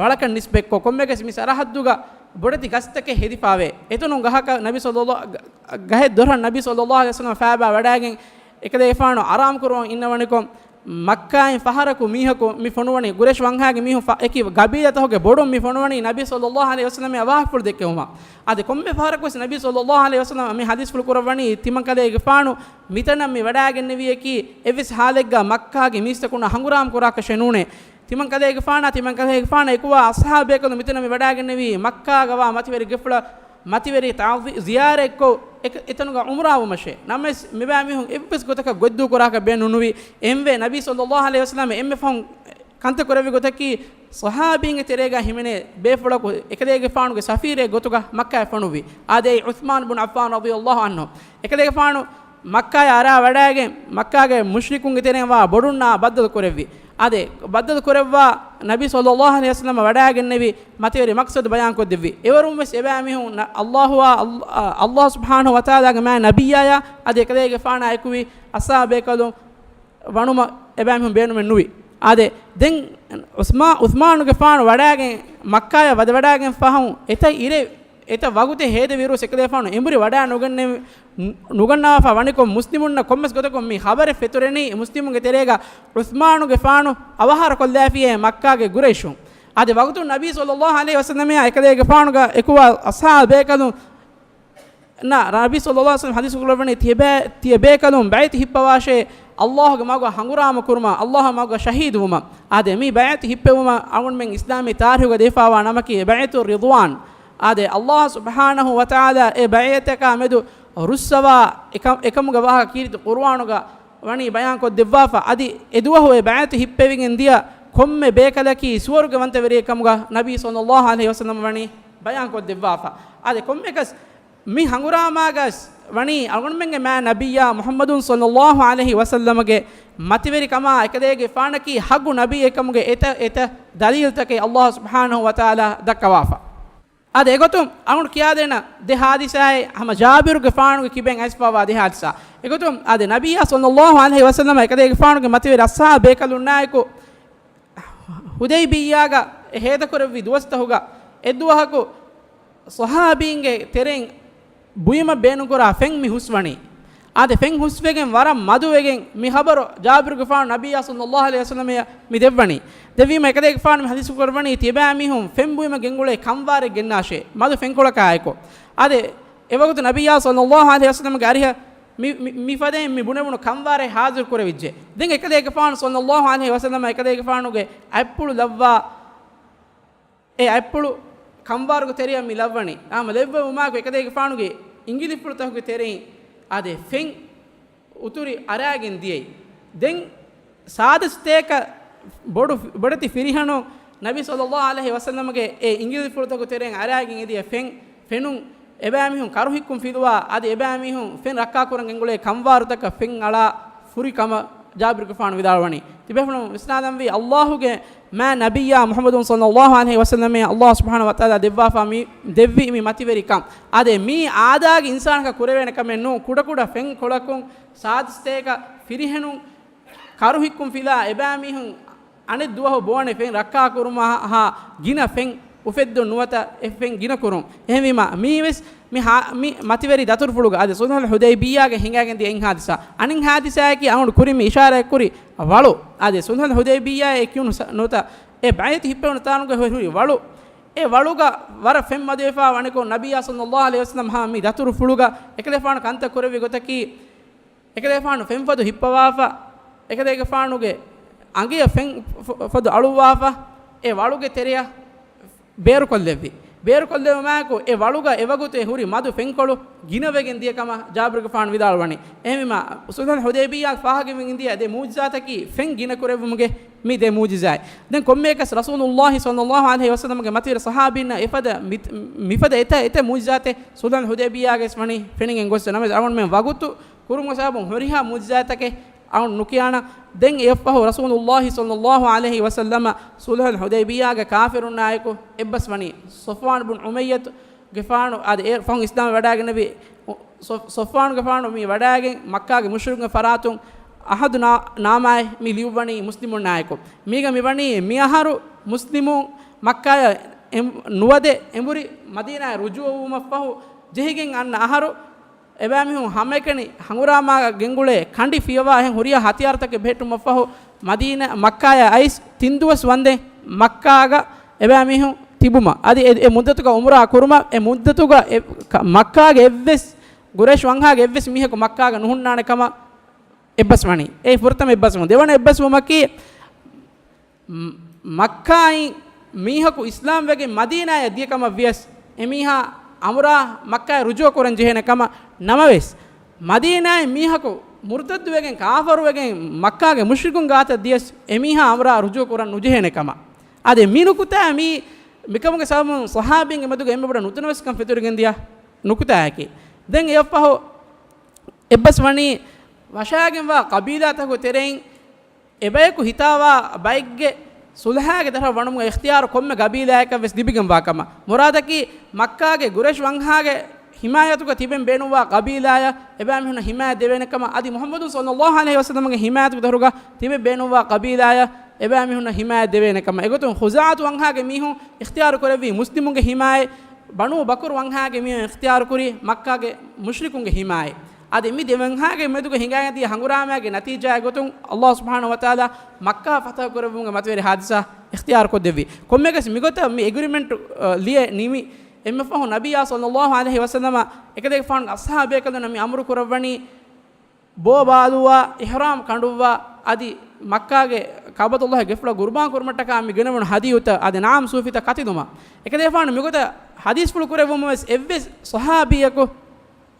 ވަޅަކަށް ނިސްބަތްކޮށް. ކޮންމެއަކަސް މި ސަރަޙައްދުގަ ބޮޑެތި ގަސްތަކެއް ހެދިފަވޭ. އެތަނުން ގަހަކަށް ނަބީ ޞައްލައްލާ-، ގަ-، ގަހެއް ދޮރަށް ނަބީ ޞައްލައްލާހު ޢަލައިހި ވަސައްލަމަ ފައިބާ ވަޑާގެން އެކަލޭގެފާނު އަރާމް ކުރުވަން އިންނަވަނިކޮށް، މައްކާއިން ފަހަރަކު މީހަކު މި ފޮނުވަނީ، ގުރޭޝް ވަންހާގެ މީހުން ފަ-، އެކި ގަބީލަތަކުގެ ބޮޑުން މި ފޮނުވަނީ ނަބީ ޞައްލައްލާހު ޢަލައިހި ވަސައްލަމައާ ވާހަކަފުޅު ދެއްކެވުމަށް. އާދެ، ކޮންމެ ފަހަރަކުވެސް ނަބީ ޞައްލައްލާހު ޢަލައިހި ވަސައްލަމަ މި ޙަދީޘްފުޅު ކުރައްވަނީ، ތިމަންކަލޭގެފާނު މިތަނަށް މި ވަޑައިގެންނެވިޔަކީ އެއްވެސް ޙާލެއްގަ މައްކާގެ މީސްތަކުންނާ ހަނގުރާމަ ކުރާކަށެއް ނޫނޭ. ތިމަންކަލޭގެފާނާ، ތިމަންކަލޭގެފާނާ އެކުވާ އަޞްޙާބޭކަލުން މިތަނަށް މި ވަޑައިގެންނެވީ މައްކާގަވާ މަތިވެރި ގެފުޅަށް މަތިވެރި ތަޢުޒީ-، ޒިޔާރަތްކޮށް އެކ-، އެތަނުގަ ޢުމްރާވުމަށޭ. ނަމަވެސް، މިބައިމީހުން އެއްވެސް ގޮތަކަށް ގޮތްދޫ ކުރާކަށް ބޭނުންނުވި. އެންވެ، ނަބީ ޞައްލައްލާހު ޢަލައިހި ވަސައްލަމަ އެންމެ ފަހުން ކަންތައް ކުރެއްވި ގޮތަކީ، ޞަޙާބީންގެ ތެރޭގަ ހިމެނޭ ބޭފުޅަކު އެކަލޭގެފާނުގެ ސަފީރެއް ގޮތުގަ މައްކާއަށް ފޮނުއްވި. އާދެ، އެއީ ޢުޘްމާން ބުން ޢައްފާން ރަޟިޔައްލާހު ޢަންހު. އެކަލޭގެފާނު މައްކާޔަށް އަރާ ވަޑައިގެން، މައްކާގެ މުޝްރިކުންގެ ތެރެއިން ވާ ބޮޑުންނާ ބައްދަލު ކުރެއްވި. އާދެ، ބައްދަލު ކުރެއްވާ ނަބީ ޞައްލައްލާހު ޢަލައިހި ވަސައްލަމަ ވަޑައިގެންނެވި މަތިވެރި މަޤްޞަދު ބަޔާންކޮށްދެއްވި. އެވަރުން ވެސް އެބައިމީހުން ނަ-، ﷲ އާ، ﷲ، ﷲ ސުބްޙާނަހު ވަތަޢާލާގެ މާތް ނަބިއްޔާޔާ އަދި އެކަލޭގެފާނާ އެކުވި އަޞްޙާބޭކަލުން ވަނުމަށް އެބައިމީހުން ބޭނުމެއް ނުވި. އާދެ، ދެން ޢުޘްމާ-، ޢުޘްމާނުގެފާނު ވަޑައިގެން، މައްކާޔަށް ވަދެ ވަޑައިގެން ފަހުން އެތައް އިރެއް، އެތައް ވަގުތެއް ހޭދަވިއިރުވެސް އެކަލޭގެފާނު އެނބުރި ވަޑައި ނުގެންނެވި-، ނު-، ނުގަންނަވާފަ ވަނިކޮށް، މުސްލިމުންނަށް ކޮންމެސް ގޮތަކުން މި ޚަބަރެއް ފެތުރެނީ މުސްލިމުންގެ ތެރޭގަ ޢުޘްމާނުގެފާނު އަވަހާރަ ކޮށްލާފިޔޭ މައްކާގެ ގުރައިޝުން. އާދެ، ވަގުތުން ނަބީ ޞައްލައްލާހު ޢަލައިހި ވަސައްލަމައާ އެކަލޭގެފާނުގެ އެކުވާ އަޞްޙާބޭކަލުން ނަ-، ނަބީ ޞައްލައްލާހު ޢަލައިހި ވަސައްލަމަ ޙަދީޘް ކުރައްވަނީ، ތިޔަބޭ-، ތިޔަބޭކަލުން ބައިތު ހިއްޕަވާށޭ، ﷲގެ މަގު ހަނގުރާމަ ކުރުމަށް، ﷲ މަގު ޝަހީދުވުމަށް. އާދެ، މި ބައިތު ހިއްޕެވުމަށް އަޅުގަނޑުމެން އިސްލާމީ ތާރީޚުގަ ދެފާވާ ނަމަކީ ބައިތު ރިޟްވާން. އާދެ، ﷲ ސުބްޙާނަހު ވަތަޢާލާ އެ ބައިތަކާ މެދު ރުއްސަވާ އެކަ-، އެކަމުގެ ވާހަކަ ކީރިތި ޤުރުއާނުގަ ވަނީ ބަޔާންކޮށްދެއްވާފަ. އަދި އެދުވަހު އެ ބައިތު ހިއްޕެވިގެން ދިޔަ ކޮންމެ ބޭކަލަކީ ސުވަރުގެ ވަންތަވެރިއެއް ކަމުގަ ނަބީ ޞައްލައްލާހު ޢަލައިހި ވަސައްލަމަ ވަނީ ބަޔާންކޮށްދެއްވާފަ. އާދެ، ކޮންމެއަކަސް މި ހަނގުރާމާގަސް ވަނީ އަޅުގަނޑުމެންގެ މާތް ނަބިއްޔާ މުޙައްމަދު ޞައްލައްލާހު ޢަލައިހި ވަސައްލަމަގެ މަތިވެރިކަމާ އެކަލޭގެފާނަކީ ޙައްޤު ނަބީއެއް ކަމުގެ އެތައް އެތައް ދަލީލުތަކެއް ﷲ ސުބްޙާނަހު ވަތަޢާލާ ދައްކަވާފަ. އާދެ، އެގޮތުން އަޅުގަނޑު ކިޔާދޭނަ ދެ ޙާދިސާއެއް. ހަމަ ޖާބިރުގެފާނުގެ ކިބައިން އައިސްފަވާ ދެ ޙާދިސާ. އެގޮތުން އާދެ، ނަބިއްޔާ ޞައްލައްލާހު ޢަލައިހި ވަސައްލަމަ އެކަލޭގެފާނުގެ މަތިވެރި އަޞްޙާބޭކަލުންނާއެކު ޙުދައިބިއްޔާގަ އެ ހޭދަކުރެއްވި ދުވަސްތަހުގަ އެއްދުވަހަކު ޞަޙާބީންގެ ތެރެއިން ބުއިމަށް ބޭނުންކުރާ ފެން މި ހުސްވަނީ. އާދެ، ފެން ހުސްވެގެން ވަރަށް މަދުވެގެން މި ޚަބަރު ޖާބިރުގެފާނު ނަބިއްޔާ ޞައްލައްލާހު ޢަލައިހި ވަސައްލަމަށް މި ދެއްވަނީ. ދެއްވީމަ އެކަލޭގެފާނު މި ޙަދީޘް ކުރައްވަނީ ތިޔަބައިމީހުން ފެން ބުއިމަށް ގެންގުޅޭ ކަންވާރެއް ގެންނާށޭ، މަދު ފެންކޮޅަކާއެކު. އާދެ، އެވަގުތު ނަބިއްޔާ ޞައްލައްލާހު ޢަލައިހި ވަސައްލަމަގެ އަރިހަށް މި، މި، މިފަދައިން މި ބުނެވުނު ކަންވާރެއް ޙާޟިރު ކުރެވިއްޖެ. ދެން އެކަލޭގެފާނު ޞައްލައްލާހު ޢަލައިހި ވަސައްލަމަ އެކަލޭގެފާނުގެ އަތްޕުޅު ލައްވާ، އެ އަތްޕުޅު ކަންވާރުގެ ތެރެއަށް މި ލައްވަނީ. އާ، މި ލެއްވެވުމާއެކު އެކަލޭގެފާނުގެ އިނގިލިފުޅުތަކުގެ ތެރެއިން އާދެ ފެން އުތުރި އަރާގެން ދިޔައީ. ދެން ސާދަ ސަތޭކަ ބޮޑު، ބޮޑެތި ފިރިހެނުން ނަބީ ޞައްލައްލާހު ޢަލައިހި ވަސައްލަމަގެ އެ އިނގިލިފުޅުތަކުގެ ތެރެއިން އަރާގެން އެދިޔަ ފެން، ފެނުން އެބައިމީހުން ކަރުހިއްކުން ފިލުވާ، އަދި އެބައިމީހުން ފެން ރައްކާކުރަން ގެންގުޅޭ ކަންވާރުތަކަށް ފެން އަޅާ ފުރި ކަމަށް ޖާބިރުގެފާނު ވިދާޅުވަނީ. ތިބޭފުޅުން ވިސްނާލަންވީ، ﷲގެ މާތް ނަބިއްޔާ މުޙައްމަދު ޞައްލައްލާހު ޢަލައިހި ވަސައްލަމަށް ﷲ ސުބްޙާނަހު ވަތަޢާލާ ދެއްވާފަ މި، ދެއްވި މި މަތިވެރިކަން. އާދެ، މީ އާދައިގެ އިންސާނަކަށް ކުރެވޭނެ ކަމެއް ނޫން. ކުޑަކުޑަ ފެން ކޮޅަކުން ސާދަ ސަތޭކަ ފިރިހެނުން ކަރުހިއްކުން ފިލާ އެބައިމީހުން އަނެއް ދުވަހު ބޯނެ ފެން ރައްކާކުރުމަށް ހާ ގިނަ ފެން އުފެއްދުން ނުވަތަ އެ ފެން ގިނަކުރުން. އެހެންވީމަ، މީވެސް މި ހާ-، މި މަތިވެރި ދަތުރުފުޅުގަ އަދި ޞުލްޙުލް ޙުދައިބިއްޔާގެ ހިނގައިގެން ދިޔަ އެއް ހާދިސާ. އަނެއް ހާދިސާއަކީ އަޅުގަނޑު ކުރިން މި އިޝާރާތްކުރި ވަޅު. އާދެ، ޞުލްޙުލް ޙުދައިބިއްޔާއޭ ކިޔުނު ސަ-، ނުވަތަ އެ ބައިތު ހިއްޕެވުނު ތާނުގަ ހުރި ވަޅު. އެ ވަޅުގަ ވަރަށް ފެން މަދުވެފާ ވަނިކޮށް، ނަބިއްޔާ ޞައްލައްލާހު ޢަލައިހި ވަސައްލަމަ ހާ މި ދަތުރުފުޅުގަ އެކަލޭފާނު ކަންތައް ކުރެއްވި ގޮތަކީ، އެކަލޭފާނު ފެންފަދު ހިއްޕަވާފަ، އެކަލޭގެފާނުގެ އަނގަޔަށް ފެން ފަ-، ފަދު އަޅުއްވާފަ، އެ ވަޅުގެ ތެރެއަށް ބޭރުކޮށްލެއްވި. ބޭރުކޮށްލެވުމާއެކު، އެ ވަޅުގަ އެވަގުތު އެ ހުރި މަދު ފެންކޮޅު ގިނަވެގެން ދިޔަ ކަމަށް ޖާބިރުގެފާނު ވިދާޅުވަނީ. އެހެންވީމަ، ޞުލްޙުލް ޙުދައިބިއްޔާ ފާހަގަވެގެން ދިޔަ ދެ މުޢުޖިޒާތަކީ ފެން ގިނަ ކުރެއްވުމުގެ މި ދެ މުޢުޖިޒާތް. ދެން ކޮންމެއަކަސް ރަސޫލުﷲ ޞައްލައްލާހު ޢަލައިހި ވަސައްލަމަގެ މަތިވެރި ޞަޙާބީންނަށް އެފަދަ މި-، މިފަދަ އެތައް، އެތައް މުޢުޖިޒާތެއް ޞުލްޙުލް ޙުދައިބިއްޔާގައި ވަނީ ފެނިގެން ގޮސް. ނަމަވެސް އަޅުގަނޑުމެން ވަގުތު ކުރުމުގެ ސަބަބުން ހުރިހާ މުޢުޖިޒާތްތަކެއް އަޅުން ނުކިޔާނަން. ދެން އެއަށްފަހު ރަސޫލުﷲ ޞައްލައްލާހު ޢަލައިހި ވަސައްލަމަ ޞުލްޙުލް ޙުދައިބިއްޔާގެ ކާފިރުންނާއެކު އެއްބަސް ވަނީ. ޞަފްވާން ބުން އުމައްޔަތުގެފާނު އާދެ، އޭރު ފަހުން އިސްލާމް ވެވަޑައިގެންނެވި ޞަ-، ޞަފްވާނުގެފާނު މި ވަޑައިގެން މައްކާގެ މުޝްރިކުންގެ ފަރާތުން އަޙަދު ނާ-، ނާމާއެއް މި ލިޔުއްވަނީ މުސްލިމުންނާއެކު. މީގަ މިވަނީ މިއަހަރު މުސްލިމުން މައްކާޔަށް އެ-، ނުވަދެ އެނބުރި މަދީނާއަށް ރުޖޫޢަވުމަށްފަހު ޖެހިގެން އަންނަ އަހަރު، އެބައިމީހުން ހަމައެކަނި ހަނގުރާމާގަ ގެންގުޅޭ ކަނޑި ފިޔަވާ އެހެން ހުރިހާ ހަތިޔާރުތަކެއް ބެހެއްޓުމަށްފަހު، މަދީނާ، މައްކާޔަށް އައިސް ތިން ދުވަސް ވަންދެން މައްކާގަ އެބައިމީހުން ތިބުމަށް. އަދި އެ، އެ މުއްދަތުގަ އުމްރާ ކުރުމަށް، އެ މުއްދަތުގަ އެ، ކަ-، މައްކާގެ އެއްވެސް ގުރައިޝް ވަންހާގެ އެއްވެސް މީހަކު މައްކާގަ ނުހުންނާނެ ކަމަށް އެއްބަސް ވަނީ. އެ ފުރަތަމަ އެއްބަސްވުން. ދެވަނަ އެއްބަސްވުމަކީ، މް-، މައްކާއިން މީހަކު އިސްލާމް ވެގެން މަދީނާޔަށް ދިޔަ ކަމަށް ވިޔަސް، އެމީހާ އަމުރާ މައްކާއަށް ރުޖޫ ކުރަން ޖެހޭނެ ކަމަށް. ނަމަވެސް، މަދީނާއިން މީހަކު މުރުތައްދުވެގެން، ކާފަރުވެގެން، މައްކާގެ މުޝްރިކުން ގާތަށް ދިޔަސް، އެމީހާ އަމުރާ ރުޖޫ ކުރަން ނުޖެހޭނެ ކަމަށް. އާދެ، މި ނުކުތާ މީ، މިކަމުގެ ސަބަބުން ޞަޙާބީންގެ މެދުގަ އެންމެ ބޮޑަށް ނުތަނަވަސްކަން ފެތުރިގެން ދިޔަ ނުކުތާއަކީ. ދެން އެއަށްފަހު އެއްބަސް ވަނީ ވަށާގެންވާ ޤަބީލާތަކުގެ ތެރެއިން އެބަޔަކު ހިތާވާ ބައެއްގެ ޞުލްޙާގެ ދަށަށް ވަނުމުގެ އިޚްތިޔާރު ކޮންމެ ޤަބީލާއަކަށް ވެސް ލިބިގެންވާ ކަމަށް. މުރާދަކީ މައްކާގެ ގުރައިޝް ވަންހާގެ ޙިމާޔަތުގަ ތިބެން ބޭނުންވާ ޤަބީލާޔަށް އެބައިމީހުންނަށް ޙިމާޔަތް ދެވޭނެ ކަމަށް، އަދި މުޙައްމަދު ޞައްލައްލާހު ޢަލައިހި ވަސައްލަމްގެ ޙިމާޔަތުގެ ދަށުގަ ތިބެން ބޭނުންވާ ޤަބީލާޔަށް އެބައިމީހުންނަށް ޙިމާޔަތް ދެވޭނެ ކަމަށް. އެގޮތުން ޚުޒާޢަތު ވަންހާގެ މީހުން އިޚްތިޔާރު ކުރެއްވީ މުސްލިމުންގެ ޙިމާޔަތް، ބަނޫ ބަކުރު ވަންހާގެ މީހުން އިޚްތިޔާރު ކުރީ މައްކާގެ މުޝްރިކުންގެ ޙިމާޔަތް. އަދި މި ދެ ވަންހާގެ މެދުގަ ހިނގާގެން ދިޔަ ހަނގުރާމައިގެ ނަތީޖާއެއް ގޮތުން ﷲ ސުބްޙާނަހޫ ވަތަޢާލާ މައްކާ ފަތަޙު ކުރެއްވުމުގެ މަތިވެރި ޙާދިސާ އިޚްތިޔާރު ކޮށްދެއްވި. ކޮންމެއަކަސް މިގޮތަށް މި އެގްރިމެންޓް، އަ، ލިޔެ ނިމި، އެންމެ ފަހު ނަބިއްޔާ ޞައްލައްލާހު ޢަލައިހި ވަސައްލަމަ އެކަލޭގެފާނުގެ އަޞްޙާބޭކަލުންނަށް މި އަމުރު ކުރައްވަނީ، ބޯ ބާލުއްވާ، އިޙްރާމް ކަނޑުއްވާ، އަދި މައްކާގެ ކަޢުބަތުﷲ ގެފުޅަށް ޤުރުބާން ކުރުމަށްޓަކާ މި ގެނެވުނު ހަދިޔުތައް އަދި ނަޢަމް ޞޫފިތައް ކަތިލުމަށް. އެކަލޭގެފާނު މިގޮތަށް ޙަދީޘްފުޅު ކުރެއްވުމަށް ވެސް އެއްވެސް ޞަޙާބީއަކު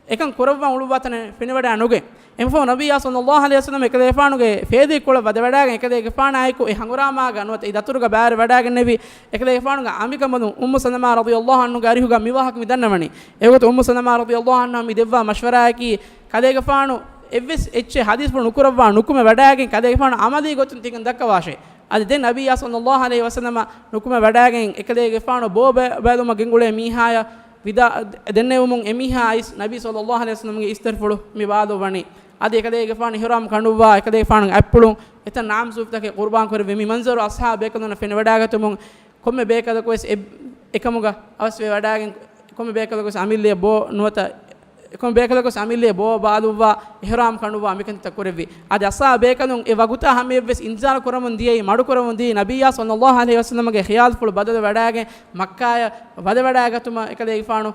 އެކަން ކުރައްވާ އުޅުއްވާތަނެއް ފެނިވަޑާ ނުގެ. އެމަފަހު ނަބިއްޔާ ޞައްލައްލާހު ޢަލައިހި ވަސައްލަމަ އެކަލޭގެފާނުގެ ފޭލީ ކޮޅަށް ވަދެވަޑާގެން އެކަލޭގެފާނާއެކު އެ ހަނގުރާމާގަ ނުވަތަ އެ ދަތުރުގަ ބައިވެރިވަޑާގެންނެވި. އެކަލޭގެފާނުގެ އަނބިކަނބަލު އުއްމު ސަލަމާ ރަޟިޔައްލާހު ޢަންހުގެ އަރިހުގަ މި ވާހަކަ މި ދަންނަވަނީ. އެގޮތުން އުއްމު ސަލަމާ ރަޟިޔައްލާހު ޢަންހާ މި ދެއްވާ މަޝްވަރާއަކީ، ކަލޭގެފާނު އެއްވެސް އެއްޗެއް ޙަދީޘްފުޅު ނުކުރައްވާ ނުކުމެ ވަޑާގެން ކަލޭގެފާނު ޢަމަލީ ގޮތުން ތިކަން ދައްކަވާށޭ. އަދި ދެން ނަބިއްޔާ ޞައްލައްލާހު ޢަލައިހި ވަސައްލަމަ ނުކުމެ ވަޑާގެން އެކަލޭގެފާނު ބޯ ބަ-، ބައިލުމަށް ގެންގުޅޭ މީހާޔަށް ވިދާ ދެންނެވުމުން އެމީހާ އައިސް ނަބީ ޞައްލައްލާހު ޢަލައިހި ވަސައްލަމަގެ އިސްތަށިފުޅު މި ބާލުއްވަނީ. އަދި އެކަލޭގެފާނު އިޙްރާމް ކަނޑުއްވާ، އެކަލޭގެފާނުގެ އަތްޕުޅުން އެތައް ނަޢަމް ޞޫފިތަކެއް ޤުރުބާން ކުރެއްވި. މި މަންޒަރު އަޞްޙާބު ބޭކަލުންނަށް ފެނިވަޑާގަތުމުން ކޮންމެ ބޭކަލަކު ވެސް އެ-، އެކަމުގަ އަވަސްވެ ވަޑާގެން ކޮންމެ ބޭކަލަކު ވެސް އަމިއްލައަށް ބޯ ނުވަތަ ކޮންމެ ބޭކަލަކު ވެސް އަމިއްލައަށް ބޯ ބާލުއްވާ، އިޙްރާމް ކަނޑުއްވާ މިކަންތައް ކުރެއްވި. އަދި އަޞްޙާބު ބޭކަލުން އެ ވަގުތާ ހަމަޔަށްވެސް އިންޒާރު ކުރަމުން ދިޔައީ، މަޑުކުރަމުން ދިޔައީ ނަބިއްޔާ ޞައްލައްލާހު ޢަލައިހި ވަސައްލަމަގެ ޚިޔާލުފުޅު ބަދަލު ވަޑާގެން މައްކާޔަށް ވަދެވަޑާގަތުމަށް އެކަލޭގެފާނު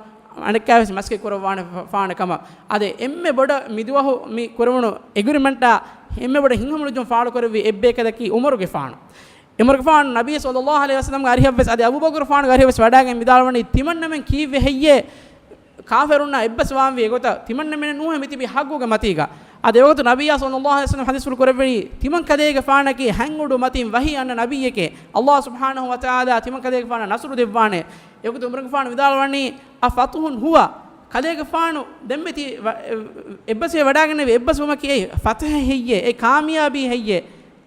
އަނެއްކާވެސް މަސައްކަތް ކުރައްވާނެ ފާނެ ކަމަށް. އަދި އެންމެ ބޮޑަށް މިދުވަހު މި ކުރެވުނު އެގްރިމެންޓާ އެންމެ ބޮޑަށް ހިތްހަމަނުޖެހުން ފާޅުކުރެއްވި އެއްބޭކަލަކީ ޢުމަރުގެފާނު. ޢުމަރުގެފާނު ނަބީ ޞައްލައްލާހު ޢަލައިހި ވަސައްލަމްގެ އަރިހަށްވެސް އަދި އަބޫބަކުރުގެފާނުގެ އަރިހަށްވެސް ވަޑާގެން ވިދާޅުވަނީ، ތިމަންނަމެން ކީއްވެ ހެއްޔޭ ކާފަރުންނާ އެއްބަސް ވާންވީ އެގޮތަށް؟ ތިމަންނަމެން ނޫހެ މިތިބީ ޙައްޤުގެ މަތީގަ. އަދި އެވަގުތު ނަބިއްޔާ ޞައްލައްލާހު ޢަލައިހި ވަސައްލަމް ޙަދީޘްފުޅު ކުރެއްވަނީ، ތިމަން ކަލޭގެފާނަކީ ހަތް އުޑު މަތިން ވަޙީ އަންނަ ނަބިއްޔެކޭ. ﷲ ސުބްޙާނަހޫ ވަތަޢާލާ ތިމަން ކަލޭގެފާނަށް ނަޞްރު ދެއްވާނެ. އެވަގުތު ޢުމަރުގެފާނު ވިދާޅުވަނީ، އަފަތުޙުން ހުވަ؟ ކަލޭގެފާނު ދެންމެ ތި ވަ-، އެއްބަސްވެ ވަޑާގެންނެވި އެއްބަސްވުމަކީ އެއީ ފަތަޙެއް ހެއްޔޭ؟ އެއީ ކާމިޔާބީ ހެއްޔޭ؟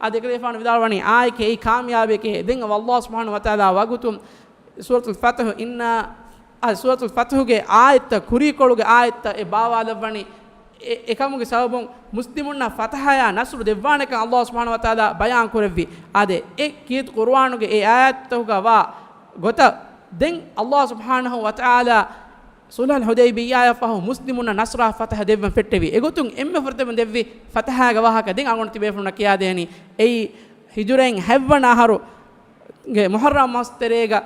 އަދި އެކަލޭގެފާނު ވިދާޅުވަނީ، އާއެކޭ، އެއީ ކާމިޔާބެކޭ. ދެން ﷲ ސުބްޙާނަހޫ ވަތަޢާލާ ވަގުތު ސޫރަތުލް ފަތަޙު އިންނާ، އާ، ސޫރަތުލް ފަތަޙުގެ އާޔަތްތައް، ކުރީކޮޅުގެ އާޔަތްތައް އެ ބާވާލައްވަނީ. އެ-، އެކަމުގެ ސަބަބުން މުސްލިމުންނަށް ފަތަޙަޔާ ނަޞްރު ދެއްވާނެކަން ﷲ ސުބްޙާނަހޫ ވަތަޢާލާ ބަޔާން ކުރެއްވި. އާދެ، އެ ކީރިތި ޤުރުއާނުގެ އެ އާޔަތްތަކުގަ ވާ ގޮތަށް ދެން ﷲ ސުބްޙާނަހޫ ވަތަޢާލާ ޞުލްޙުލް ޙުދައިބިއްޔާއަށް ފަހު މުސްލިމުންނަށް ނަޞްރާ ފަތަޙަ ދެއްވަން ފެއްޓެވި. އެގޮތުން އެންމެ ފުރަތަމަ ދެއްވި ފަތަޙާގެ ވާހަކަ ދެން އަޅުގަނޑު ތިބޭފުޅުންނަށް ކިޔާދޭނީ. އެއީ ހިޖުރައިން ހަތްވަނަ އަހަރުގެ މުޙައްރަމް މަސް ތެރޭގަ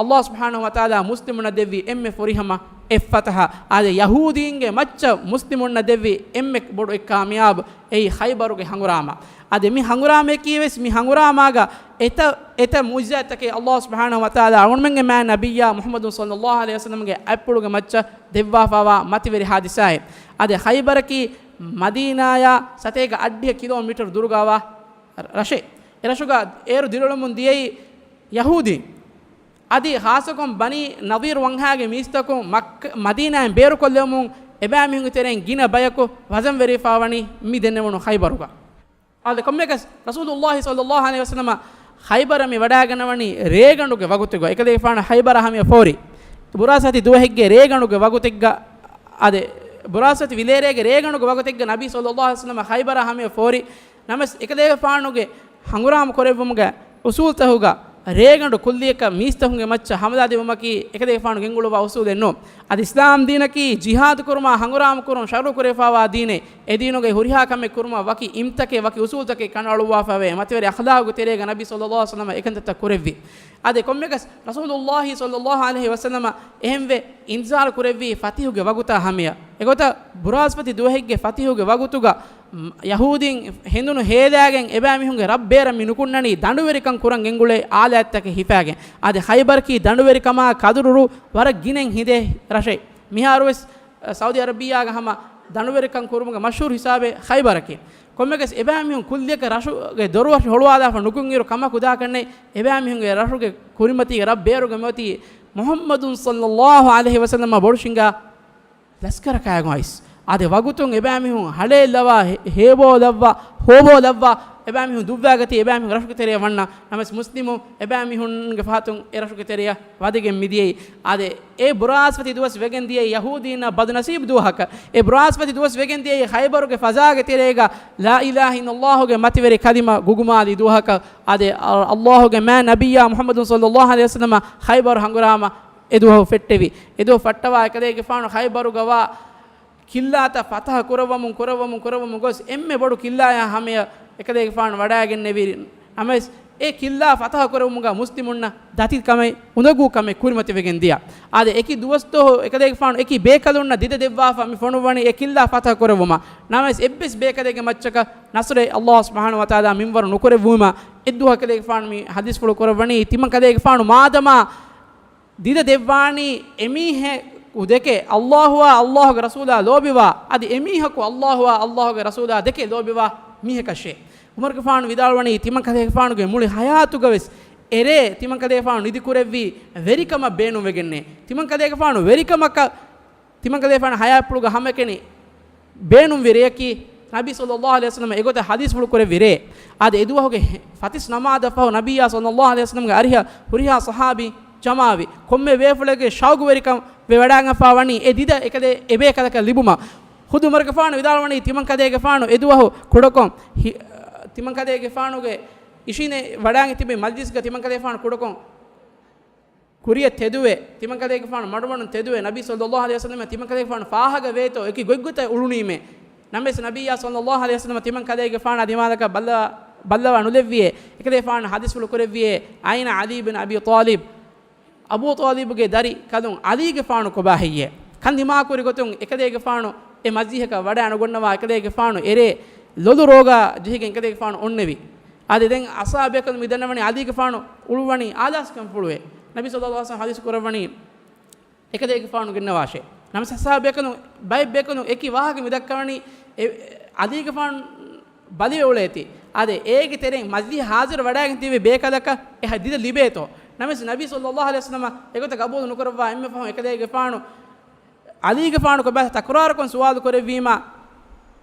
ﷲ ސުބްޙާނަހޫ ވަތަޢާލާ މުސްލިމުންނަށް ދެއްވި އެންމެ ފުރިހަމަ އެއް ފަތަޙަ. އާދެ، ޔަހޫދީންގެ މައްޗަށް މުސްލިމުންނަށް ދެއްވި އެންމެ ބޮޑު އެއް ކާމިޔާބު އެއީ ޚައިބަރުގެ ހަނގުރާމަ. އަދި މި ހަނގުރާމަޔަކީ ވެސް މި ހަނގުރާމާގަ އެތައް، އެތައް މުޢުޖިޒާތްތަކެއް ﷲ ސުބްޙާނަހޫ ވަތަޢާލާ އަޅުގަނޑުމެންގެ މާތް ނަބިއްޔާ މުޙައްމަދު ޞައްލައްލާހު ޢަލައިހި ވަސައްލަމްގެ އަތްޕުޅުގެ މައްޗަށް ދެއްވާފައިވާ މަތިވެރި ޙާދިސާއެއް. އަދި ޚައިބަރަކީ މަދީނާޔާ ސަތޭކަ އަށްޑިހަ ކިލޯމީޓަރު ދުރުގަވާ ރަށެއް. އެ ރަށުގަ އޭރު ދިރިއުޅެމުން ދިޔައީ ޔަހޫދީން. އަދި ޚާއްޞަކޮށް ބަނީ ނަޟީރު ވަންހާގެ މީސްތަކުން މައްކަ-، މަދީނާއިން ބޭރުކޮށްލެވުމުން އެބައިމީހުންގެ ތެރެއިން ގިނަ ބަޔަކު ވަޒަންވެރިވެފައިވަނީ މި ދެންނެވުނު ޚައިބަރުގަ. އާދެ، ކޮންމެއަކަސް ރަސޫލުﷲ ޞައްލައްލާހު ޢަލައިހި ވަސައްލަމަ ޚައިބަރަށް މި ވަޑާގަންނަވަނީ ރޭގަނޑުގެ ވަގުތެއްގަ. އެކަލޭގެފާނު ޚައިބަރަށް ހަމަޔަށް ފޯރި ބުރާސަތި ދުވަހެއްގެ ރޭގަނޑުގެ ވަގުތެއްގަ. އާދެ، ބުރާސަތި ވިލޭރޭގެ ރޭގަނޑުގެ ވަގުތެއްގަ ނަބީ ޞައްލައްލާހު ޢަލައިހި ވަސައްލަމަ ޚައިބަރަށް ހަމަޔަށް ފޯރި. ނަމަވެސް، އެކަލޭގެފާނުގެ ހަނގުރާމަ ކުރެއްވުމުގެ އުސޫލުތަކުގަ ރޭގަނޑު ކުއްލިއަކަށް މީސްތަކުންގެ މައްޗަށް ހަމަލާ ދިއުމަކީ އެކަލޭގެފާނު ގެންގުޅުއްވާ އުސޫލެއް ނޫން. އަދި އިސްލާމް ދީނަކީ ޖިހާދު ކުރުމާ ހަނގުރާމަ ކުރުން ޝަރުޢު ކުރެވިފާވާ ދީނެއް. އެ ދީނުގެ ހުރިހާ ކަމެއް ކުރުމަށް ވަކި އިމްތަކެއް، ވަކި އުސޫލުތަކެއް ކަނޑައަޅުއްވާފައިވޭ. މަތިވެރި އަޚްލާގުގެ ތެރޭގަ ނަބީ ޞައްލައްލާހު ޢަލައިހި ވަސައްލަމަ އެކަންތައްތައް ކުރެއްވި. އާދެ، ކޮންމެއަކަސް ރަސޫލުއްލާހި ޞައްލައްލާހު ޢަލައިހި ވަސައްލަމަ އެހެންވެ އިންޒާރު ކުރެއްވީ ފަތިހުގެ ވަގުތާ ހަމަޔަށް. އެގޮތަށް ބުރާސްފަތި ދުވަހެއްގެ ފަތިހުގެ ވަގުތުގަ، މް، ޔަހޫދީން ހެނދުނު ހޭލާގެން އެބައިމީހުންގެ ރަށް ބޭރަށް މި ނުކުންނަނީ ދަނޑުވެރިކަން ކުރަން ގެންގުޅޭ އާލާތްތަކެއް ހިފާގެން. އާދެ، ޚައިބަރަކީ ދަނޑުވެރިކަމާ ކަދުރުރު ވަރަށް ގިނައިން ހިދޭ ރަށެއް. މިހާރުވެސް، އަ، ސައުދީ އަރަބިއްޔާގަ ހަމަ ދަނޑުވެރިކަން ކުރުމުގެ މަޝްހޫރު ހިސާބެއް ޚައިބަރަކީ. ކޮންމެއަކަސް އެބައިމީހުން ކުއްލިއަކަށް ރަށުގެ ދޮރުވަށި ހޮޅުވާލާފަ ނުކުންއިރު ކަމަކު ދާކަށްނެތް، އެބައިމީހުންގެ ރަށުގެ ކުރިމަތީގެ ރަށް ބޭރުގަ މިއޮތީ މުޙައްމަދު ޞައްލައްލާހު ޢަލައިހި ވަސައްލަމަ ބޮޑު ޝިނގާ ލަސްކަރަކާގެން އައިސް. އާދެ، ވަގުތުން އެބައިމީހުން ހަޅޭއްލަވާ، ހޭ-، ހޭބޯލައްވާ، ހޯބޯލައްވާ، އެބައިމީހުން ދުއްވާގަތީ އެބައިމީހުން ރަށުގެ ތެރެއަށް ވަންނަ. ނަމަވެސް މުސްލިމުން އެބައިމީހުންގެ ފަހަތުން އެ ރަށުގެ ތެރެއަށް ވަދެގެން މިދިޔައީ. އާދެ، އެ ބުރާސްފަތި ދުވަސް ވެގެން ދިޔައީ ޔަހޫދީންނަށް ބަދުނަސީބު ދުވަހަކަށް. އެ ބުރާސްފަތި ދުވަސް ވެގެން ދިޔައީ ޚައިބަރުގެ ފަޒާގެ ތެރޭގަ ލާ އިލާހަ އިއްލައްލާހުގެ މަތިވެރި ކަލިމަ ގުގުމާލި ދުވަހަކަށް. އާދެ، އަ-، އައްލާހުގެ މާތް ނަބިއްޔާ މުޙައްމަދު ޞައްލައްލާހު ޢަލައިހި ވަސައްލަމަ ޚައިބަރު ހަނގުރާމަ އެ ދުވަހު ފެއްޓެވި. އެ ދުވަހު ފައްޓަވާ އެކަލޭގެފާނު ޚައިބަރުގަވާ ކިއްލާތައް ފަތަހަ ކުރައްވަމުން، ކުރައްވަމުން، ކުރައްވަމުން ގޮސް އެންމެ ބޮޑު ކިއްލާޔާ ހަމަޔަށް އެކަލޭގެފާނު ވަޑައިގެންނެވި. ނަމަވެސް، އެ ކިއްލާ ފަތަހަ ކުރެވުމުގަ މުސްލިމުންނަށް ދަތި ކަމެއް، އުނދަގޫ ކަމެއް ކުރިމަތިވެގެން ދިޔަ. އާދެ، އެކި ދުވަސްތޯ އެކަލޭގެފާނު އެކި ބޭކަލުންނަށް ދިދަ ދެއްވާފަ މި ފޮނުއްވަނީ އެ ކިއްލާ ފަތަހަ ކުރެއްވުމަށް. ނަމަވެސް، އެއްވެސް ބޭކަލެއްގެ މައްޗަކަށް ނަޞްރެއް އައްލާހު ސުބްޙާނަހު ވަތަޢާލާ މިންވަރު ނުކުރެއްވުމަށް އެއްދުވަހަކަލޭގެފާނު މި ޙަދީޘްފުޅު ކުރައްވަނީ، ތިމަން ކަލޭގެފާނު މާދަމާ ދިދަ ދެއްވާނީ އެމީހަކު ދެކެ އައްލާހުއާ އައްލާހުގެ ރަސޫލާ ލޯބިވާ، އަދި އެމީހަކު އައްލާހުއާ އައްލާހުގެ ރަސޫލާ ދެކެ ލޯބިވާ މީހަކަށޭ. ޢުމަރުގެފާނު ވިދާޅުވަނީ، ތިމަން ކަލޭގެފާނުގެ މުޅި ޙަޔާތުގަވެސް އެރޭ ތިމަން ކަލޭގެފާނު ނިދި ކުރެއްވީ ވެރިކަމަށް ބޭނުންވެގެންނޭ. ތިމަން ކަލޭގެފާނު ވެރިކަމަކަށް ތިމަން ކަލޭގެފާނު ޙަޔާތްޕުޅުގަ ހަމައެކަނި ބޭނުންވި ރެޔަކީ، ނަބީ ޞައްލައްލާހު ޢަލައިހި ވަސައްލަމަ އެގޮތަށް ޙަދީޘްފުޅު ކުރެއްވި ރޭ. އާދެ، އެދުވަހުގެ ފަތިސް ނަމާދަށް ފަހު ނަބިއްޔާ ޞައްލައްލާހު ޢަލައިހި ވަސައްލަމްގެ އަރިހަށް ހުރިހާ ޞަޙާބީ ޖަމާވި. ކޮންމެ ބޭފުޅެއްގެ ޝައުގުވެރިކަން ވެ ވަޑާންފާ ވަނީ އެ ދިދަ އެކަލޭ އެބޭކަލަކަށް ލިބުމަށް. ޚުދު ޢުމަރުގެފާނު ވިދާޅުވަނީ، ތިމަން ކަލޭގެފާނު އެދުވަހު ކުޑަކޮށް ހި-، ތިމަން ކަލޭގެފާނުގެ އިށީނެ ވަޑާން ތިބި މަޖްލިސްގަ ތިމަން ކަލޭގެފާނު ކުޑަކޮށް ކުރިޔަށް ތެދުވެ، ތިމަން ކަލޭގެފާނު މަޑުމަޑުން ތެދުވެ، ނަބީ ޞައްލައްލާހު ޢަލައިހި ވަސައްލަމަށް ތިމަން ކަލޭގެފާނު ފާހަގަ ވޭތޯ އެކި ގޮތްގޮތަށް އުޅުނީމޭ. ނަމަވެސް ނަބިއްޔާ ޞައްލައްލާހު ޢަލައިހި ވަސައްލަމަ ތިމަން ކަލޭގެފާނާ ދިމާލަކަށް ބައްލަ-، ބައްލަވާ ނުލެއްވިއޭ. އެކަލޭގެފާނު ޙަދީޘްފުޅު ކުރެއްވިއޭ، އައިނަ ޢަލީ ބިން އަބީ ޠާލިބް، އަބޫ ޠާލިބުގެ ދަރި ކަލުން ޢަލީގެފާނު ކޮބާ ހެއްޔޭ؟ ކަން ދިމާކުރި ގޮތުން އެކަލޭގެފާނު އެ މަޖިލީހަކަށް ވަޑައި ނުގަންނަވާ އެކަލޭގެފާނު އެރޭ ލޮލު ރޯގާ ޖެހިގެން އެކަލޭގެފާނު އޮންނެވި. އާދެ، ދެން އަޞްޙާބު ބޭކަލުން މި ދަންނަވަނީ ޢަލީގެފާނު އުޅުއްވަނީ އާލާސްކަންފުޅުވެ. ނަބީ ޞައްލައްލާހު ޢަލައިހި ވަސައްލަމަ ޙަދީޘް ކުރައްވަނީ އެކަލޭގެފާނު ގެންނަވާށޭ. ނަމަވެސް އަޞްޙާބު ބޭކަލުން، ބައެއް ބޭކަލުން އެކި ވާހަކަ މި ދައްކަވަނީ އެ-، ޢަލީގެފާނު ބަލިވެ އުޅޭތީ. އާދެ، އޭގެ ތެރެއިން މަޖިލީހަށް ޙާޟިރު ވަޑައިގެން ތިބި ބޭކަލަކަށް އެ ދިދަ ލިބޭތޯ. ނަމަވެސް ނަބީ ޞައްލައްލާހު ޢަލައިހި ވަސައްލަމަ އެގޮތަށް ގަބޫލު ނުކުރައްވާ އެންމެ ފަހުން އެކަލޭގެފާނު ޢަލީގެފާނު ކޮބާ ތަކުރާރުކޮށް ސުވާލު ކުރެއްވީމާ،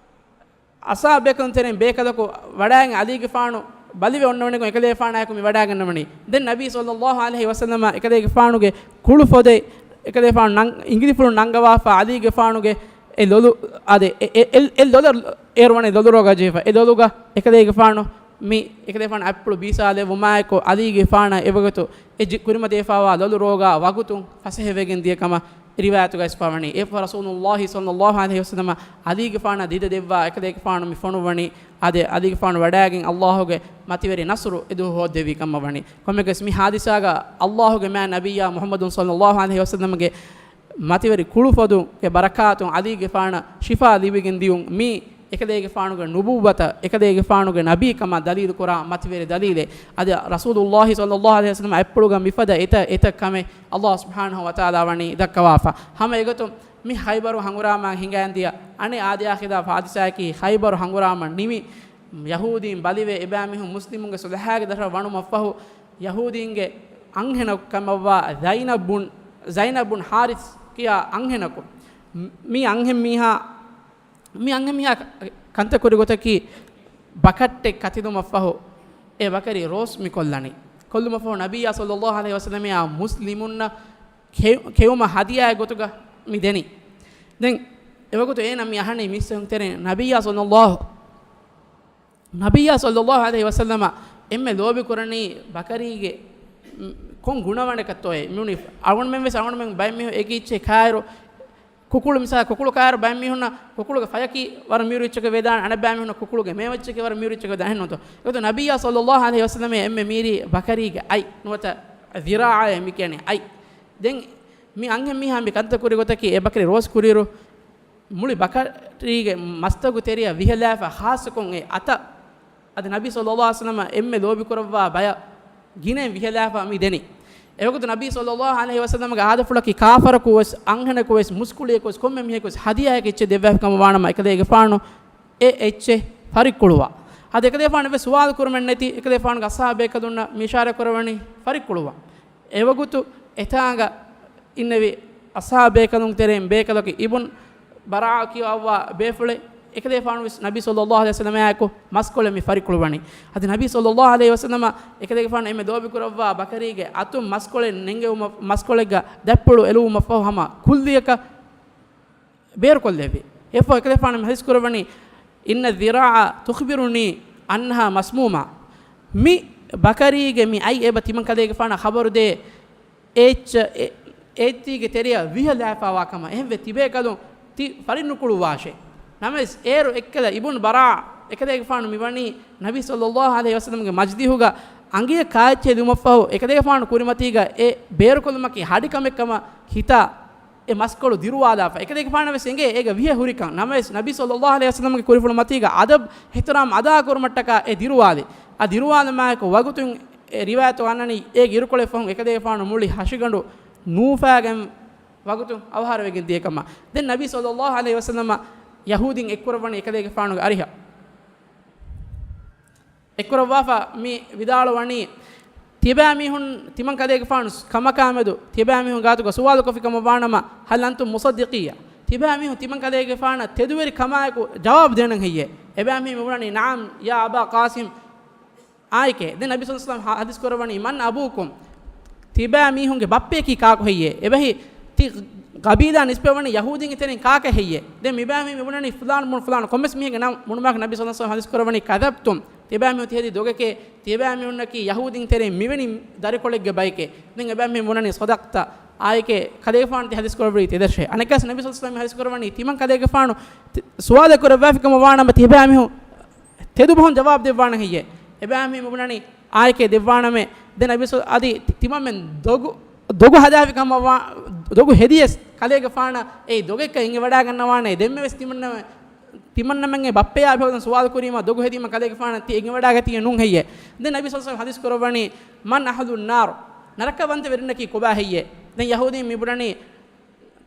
އަޞްޙާބު ބޭކަލުން ތެރެއިން ބޭކަލަކު ވަޑައިގެން ޢަލީގެފާނު ބަލިވެ އޮންނަވަނިކޮށް އެކަލޭގެފާނާއެކު މި ވަޑައިގަންނަވަނީ. ދެން ނަބީ ޞައްލައްލާހު ޢަލައިހި ވަސައްލަމަ އެކަލޭގެފާނުގެ ކުޅު ފޮދެއް އެކަލޭގެފާނު ނަން-، އިނގިލިފުޅުން ނަންގަވާފަ ޢަލީގެފާނުގެ އެ ލޮލު، އާދެ، އެ، އެ، އެ، އެ ލޮލަށް އޭރު ވަނީ ލޮލު ރޯގާ ޖެހިފަ. އެ ލޮލުގަ އެކަލޭގެފާނު މި އެކަލޭގެފާނު އަތްޕުޅު ބީސާލެއްވުމާއެކު ޢަލީގެފާނަށް އެވަގުތު އެ ޖި-، ކުރިމަތިވެފައިވާ ލޮލު ރޯގާ ވަގުތުން ފަސޭހަވެގެން ދިޔަ ކަމަށް ރިވާޔަތުގައި އިސްފަވަނީ. އެއަށްފަހު ރަސޫލުއްލާހި ޞައްލައްލާހު ޢަލައިހި ވަސައްލަމަ ޢަލީގެފާނަށް ދިދަ ދެއްވާ އެކަލޭގެފާނު މި ފޮނުއްވަނީ. އާދެ، ޢަލީގެފާނު ވަޑައިގެން އައްލާހުގެ މަތިވެރި ނަޞްރު އެދުވަހު ހޯއްދެވީ ކަމަށް ވަނީ. ކޮންމެއަކަސް މި ޙާދިސާގަ އައްލާހުގެ މާތް ނަބިއްޔާ މުޙައްމަދު ޞައްލައްލާހު ޢަލައިހި ވަސައްލަމަގެ މަތިވެރި ކުޅުފޮދުގެ ބަރަކާތުން ޢަލީގެފާނަށް ޝިފާ ލިބިގެން ދިޔުން މީ އެކަލޭގެފާނުގެ ނުބުއްވަތަށް، އެކަލޭގެފާނުގެ ނަބީކަމަށް ދަލީލު ކުރާ މަތިވެރި ދަލީލެއް. އަދި ރަސޫލުއްލާހި ޞައްލައްލާހު ޢަލައިހި ވަސައްލަމަ އަތްޕުޅުގަ މިފަދަ އެތައް އެތައް ކަމެއް އައްލާހު ސުބްޙާނަހު ވަތަޢާލާ ވަނީ ދައްކަވާފަ. ހަމަ އެގޮތުން މި ޚައިބަރު ހަނގުރާމާ ހިނގައިން ދިޔަ އަނެއް އާދެ، އާޚިރާ ޙާދިސާއަކީ ޚައިބަރު ހަނގުރާމަ ނިމި، ޔަހޫދީން ބަލިވެ، އެބައިމީހުން މުސްލިމުންގެ ޞުލްޙާގެ ދަށަށް ވަނުމަށްފަހު، ޔަހޫދީންގެ އަންހެނަކު ކަމަށްވާ ޒައިނަބް ބުން، ޒައިނަބް ބުން ޙާރިސް ކިޔާ އަންހެނަކު، މި އަންހެން މީހާ، މި އަންހެން މީހާ ކަންތައް ކުރި ގޮތަކީ، ބަކައްޓެއް ކަތިލުމަށްފަހު، އެ ބަކަރި ރޯސް މި ކޮށްލަނީ. ކޮށްލުމަށްފަހު، ނަބިއްޔާ ޞައްލައްލާހު ޢަލައިހި ވަސައްލަމައާ މުސްލިމުންނަށް ކެ-، ކެއުމަށް ހަދިޔާއެއް ގޮތުގަ މި ދެނީ. ދެން އެވަގުތު އޭނަ މި އަހަނީ މީސްތަކުން ތެރެއިން، ނަބިއްޔާ ޞައްލައްލާހު، ނަބިއްޔާ ޞައްލައްލާހު ޢަލައިހި ވަސައްލަމަ އެންމެ ލޯބި ކުރަނީ ބަކަރީގެ ކޮން ގުނަވަނެކަށްތޯއޭ؟ މިވަނީ އަޅުގަނޑުމެން ވެސް އަޅުގަނޑުމެން ބައެއް މީހުން އެކި އެއްޗެއް ކާއިރު، ކުކުޅު މިސާ، ކުކުޅު ކާއިރު ބައެއް މީހުންނަށް ކުކުޅުގެ ފަޔަކީ ވަރަށް މީރު އެއްޗަކަށް ވެދާނެ، އަނެއް ބައެއް މީހުންނަށް ކުކުޅުގެ މޭވެއްޗަކީ ވަރަށް މީރު އެއްޗަކަށް ވެދާނެ. އެހެންނޫންތޯ؟ އެގޮތުން ނަބިއްޔާ ޞައްލައްލާހު ޢަލައިހި ވަސައްލަމަ އެންމެ މީރީ ބަކަރީގެ އަތް ނުވަތަ ޛިރާޢޭ މި ކިޔަނީ އަތް. ދެން މި އަންހެން މީހާ މި ކަންތައް ކުރި ގޮތަކީ އެ ބަކަރި ރޯސް ކުރިއިރު މުޅި ބަކަރީގެ މަސްތަކުގެ ތެރެއަށް ވިހަލާފަ ޚާއްޞަކޮށް އެ އަތަށް އަދި ނަބީ ޞައްލައްލާހު ޢަލައިހި ވަސައްލަމަ އެންމެ ލޯބިކުރައްވާ ބަޔަށް ގިނައިން ވިހަލާފަ މި ދެނީ. އެވަގުތު ނަބީ ޞައްލައްލާހު ޢަލައިހި ވަސައްލަމަގެ އާދަފުޅަކީ ކާފަރަކު ވެސް، އަންހެނަކު ވެސް، މުސްކުޅިޔަކު ވެސް، ކޮންމެ މީހަކު ވެސް ހަދިޔާއެއް އެއްޗެއް ދެއްވާފި ކަމަށް ވާނަމަ އެކަލޭގެފާނު އެ އެއްޗެއް ފަރިއްކުޅުވާ. އަދި އެކަލޭގެފާނު އެއްވެސް ސުވާލު ކުރުމެއް ނެތި، އެކަލޭގެފާނުގެ އަޞްޙާބު ބޭކަލުންނަށް މި އިޝާރާތް ކުރައްވަނީ ފަރިއްކުޅުވާ. އެވަގުތު އެތާނގަ އިންނެވި އަޞްޙާބު ބޭކަލުން ތެރެއިން ބޭކަލަކު އިބުން ބަރާޢާ ކިޔަވާ ބޭފުޅެއް، އެކަލޭގެފާނު ވެސް ނަބީ ޞައްލައްލާހު ޢަލައިހި ވަސައްލަމާއެކު މަސްކޮޅެއް މި ފަރިކުޅުވަނީ. އަދި ނަބީ ޞައްލައްލާހު ޢަލައިހި ވަސައްލަމަ އެކަލޭގެފާނު އެންމެ ލޯބިކުރައްވާ ބަކަރީގެ އަތުން މަސްކޮޅެއް ނެންގެވުމަށް، މަސްކޮޅެއްގަ ދަތްޕުޅު އެޅުވުމަށްފަހު ހަމަ ކުއްލިއަކަށް ބޭރުކޮށްލެއްވި. އެއަށްފަހު އެކަލޭގެފާނު މި ޙަދީޘް ކުރައްވަނީ، إن الذراع تخبرني أنها مسمومة. މި ބަކަރީގެ މި އަތް އެބަ ތިމަން ކަލޭގެފާނަށް ޚަބަރުދޭ، އެއްޗަށް، އެ، އެއްޗީގެ ތެރެއަށް ވިހަލާފާވާ ކަމަށް. އެހެންވެ ތިބޭކަލުން ތި ފަރިނުކުޅުވާށޭ. ނަމަވެސް އޭރު އެއްކަލަ އިބުން ބަރާޢާ އެކަލޭގެފާނު މިވަނީ ނަބީ ޞައްލައްލާހު ޢަލައިހި ވަސައްލަމްގެ މަޖިލިހުގަ އަނގަޔަށް ކާއެއްޗެއް ލިބުމަށްފަހު، އެކަލޭގެފާނު ކުރިމަތީގަ އެ ބޭރުކޮށްލުމަކީ ހަޑިކަމެއްކަމަށް ހިތާ، އެ މަސްކޮޅު ދިރުވާލާފަ. އެކަލޭގެފާނަށް ވެސް އެނގޭ އޭގަ ވިހަ ހުރިކަން. ނަމަވެސް ނަބީ ޞައްލައްލާހު ޢަލައިހި ވަސައްލަމްގެ ކުރިފުޅު މަތީގަ އަދަބް އިޙްތިރާމް އަދާކުރުމަށްޓަކާ އެ ދިރުވާލި. އަ ދިރުވާލުމާއެކު ވަގުތުން އެ ރިވާޔަތު އަންނަނީ އޭގެ އިރުކޮޅެއް ފަހުން އެކަލޭގެފާނު މުޅި ހަށިގަނޑު ނޫފާގެން ވަގުތު އަވަހާރަވެގެން ދިޔަ ކަމަށް. ދެން ނަބީ ޞައްލައްލާހު ޢަލައިހި ވަސައްލަމަ ޔަހޫދީން އެއްކުރައްވަނީ އެކަލޭގެފާނުގެ އަރިހަށް. އެއްކުރައްވާފަ މި ވިދާޅުވަނީ، ތިބާމީހުން ތިމަން ކަލޭގެފާނު ކަމަކާމެދު ތިބާމީހުން ގާތުގަ ސުވާލުކޮށްފި ކަމަށް ވާނަމަ، هل أنتم مصدقي؟ ތިބާމީހުން ތިމަން ކަލޭގެފާނަށް ތެދުވެރި ކަމާއެކު ޖަވާބު ދޭނަން ހެއްޔޭ؟ އެބާމީހުން މިވަނީ، نعم يا أبا القاسم. އާއެކޭ. ދެން ނަބީ ޞައްލައްލާހު ޢަލައިހި ވަސައްލަމަ ޙަދީޘް ކުރައްވަނީ، من أبوكم؟ ތިބާމީހުންގެ ބައްޕަޔަކީ ކާކު ހެއްޔޭ؟ އެބަހީ ތި ގަބީލާ ނިސްބަތްވަނީ ޔަހޫދީންގެ ތެރެއިން ކާކަށް ހެއްޔޭ؟ ދެން މިބާމީހުން މިބުނަނީ ފުލާން ބުނު ފުލާން، ކޮންމެސް މީހެއްގެ ނަން ބުނުމާއެކު ނަބީ ޞައްލައްލާހު ޢަލައިހި ވަސައްލަމަ ޙަދީޘް ކުރައްވަނީ، كذبتم. ތިބާމީހުން ތިހަދީ ދޮގެކޭ، ތިބާމީހުންނަކީ ޔަހޫދީން ތެރެއިން މިވެނި ދަރިކޮޅެއްގެ ބައެކޭ. ދެން އެބާމީހުން ބުނަނީ، صدقت. އާއެކޭ، ކަލޭގެފާނު ތި ޙަދީޘް ކުރައްވަނީ ތެދަށޭ. އަނެއްކާސް ނަބީ ޞައްލައްލާހު ޢަލައިހި ވަސައްލަމަ ޙަދީޘް ކުރައްވަނީ، ތިމަން ކަލޭގެފާނު ތި، ސުވާލެއް ކުރައްވާފި ކަމަށް ވާނަމަ ތިބާމީހުން ތެދުބަހުން ޖަވާބު ދެއްވާނަން ހެއްޔޭ؟ އެބާމީހުން ބުނަނީ، އާއެކޭ ދެއްވާނަމޭ. ދެން ނަބީ ޞައްލަ-، އަދި ތި-، ތިމަންމެން ދޮގު، ދޮގު ހަދާފި ކަމަށް ވާ، ދޮގު ހެދިޔަސް ކަލޭގެފާނަށް އެއީ ދޮގެއްކަން އެނގިވަޑާގަންނަވާނެ. ދެންމެވެސް ތިމަންނަމެ-، ތިމަންނަމެންގެ ބައްޕަޔާ އެބަހުރި ސުވާލު ކުރީމަ ދޮގު ހެދީމަ ކަލޭގެފާނަށް ތި އެނގިވަޑާގަތީ ނޫން ހެއްޔޭ؟ ދެން ނަބީ ޞައްލައްލާހު ޢަލައިހި ވަސައްލަމަ ޙަދީޘް ކުރައްވަނީ، من أهل النار؟ ނަރަކަވަންތަވެރިންނަކީ ކޮބާ ހެއްޔޭ؟ ދެން ޔަހޫދީން މި ބުނަނީ،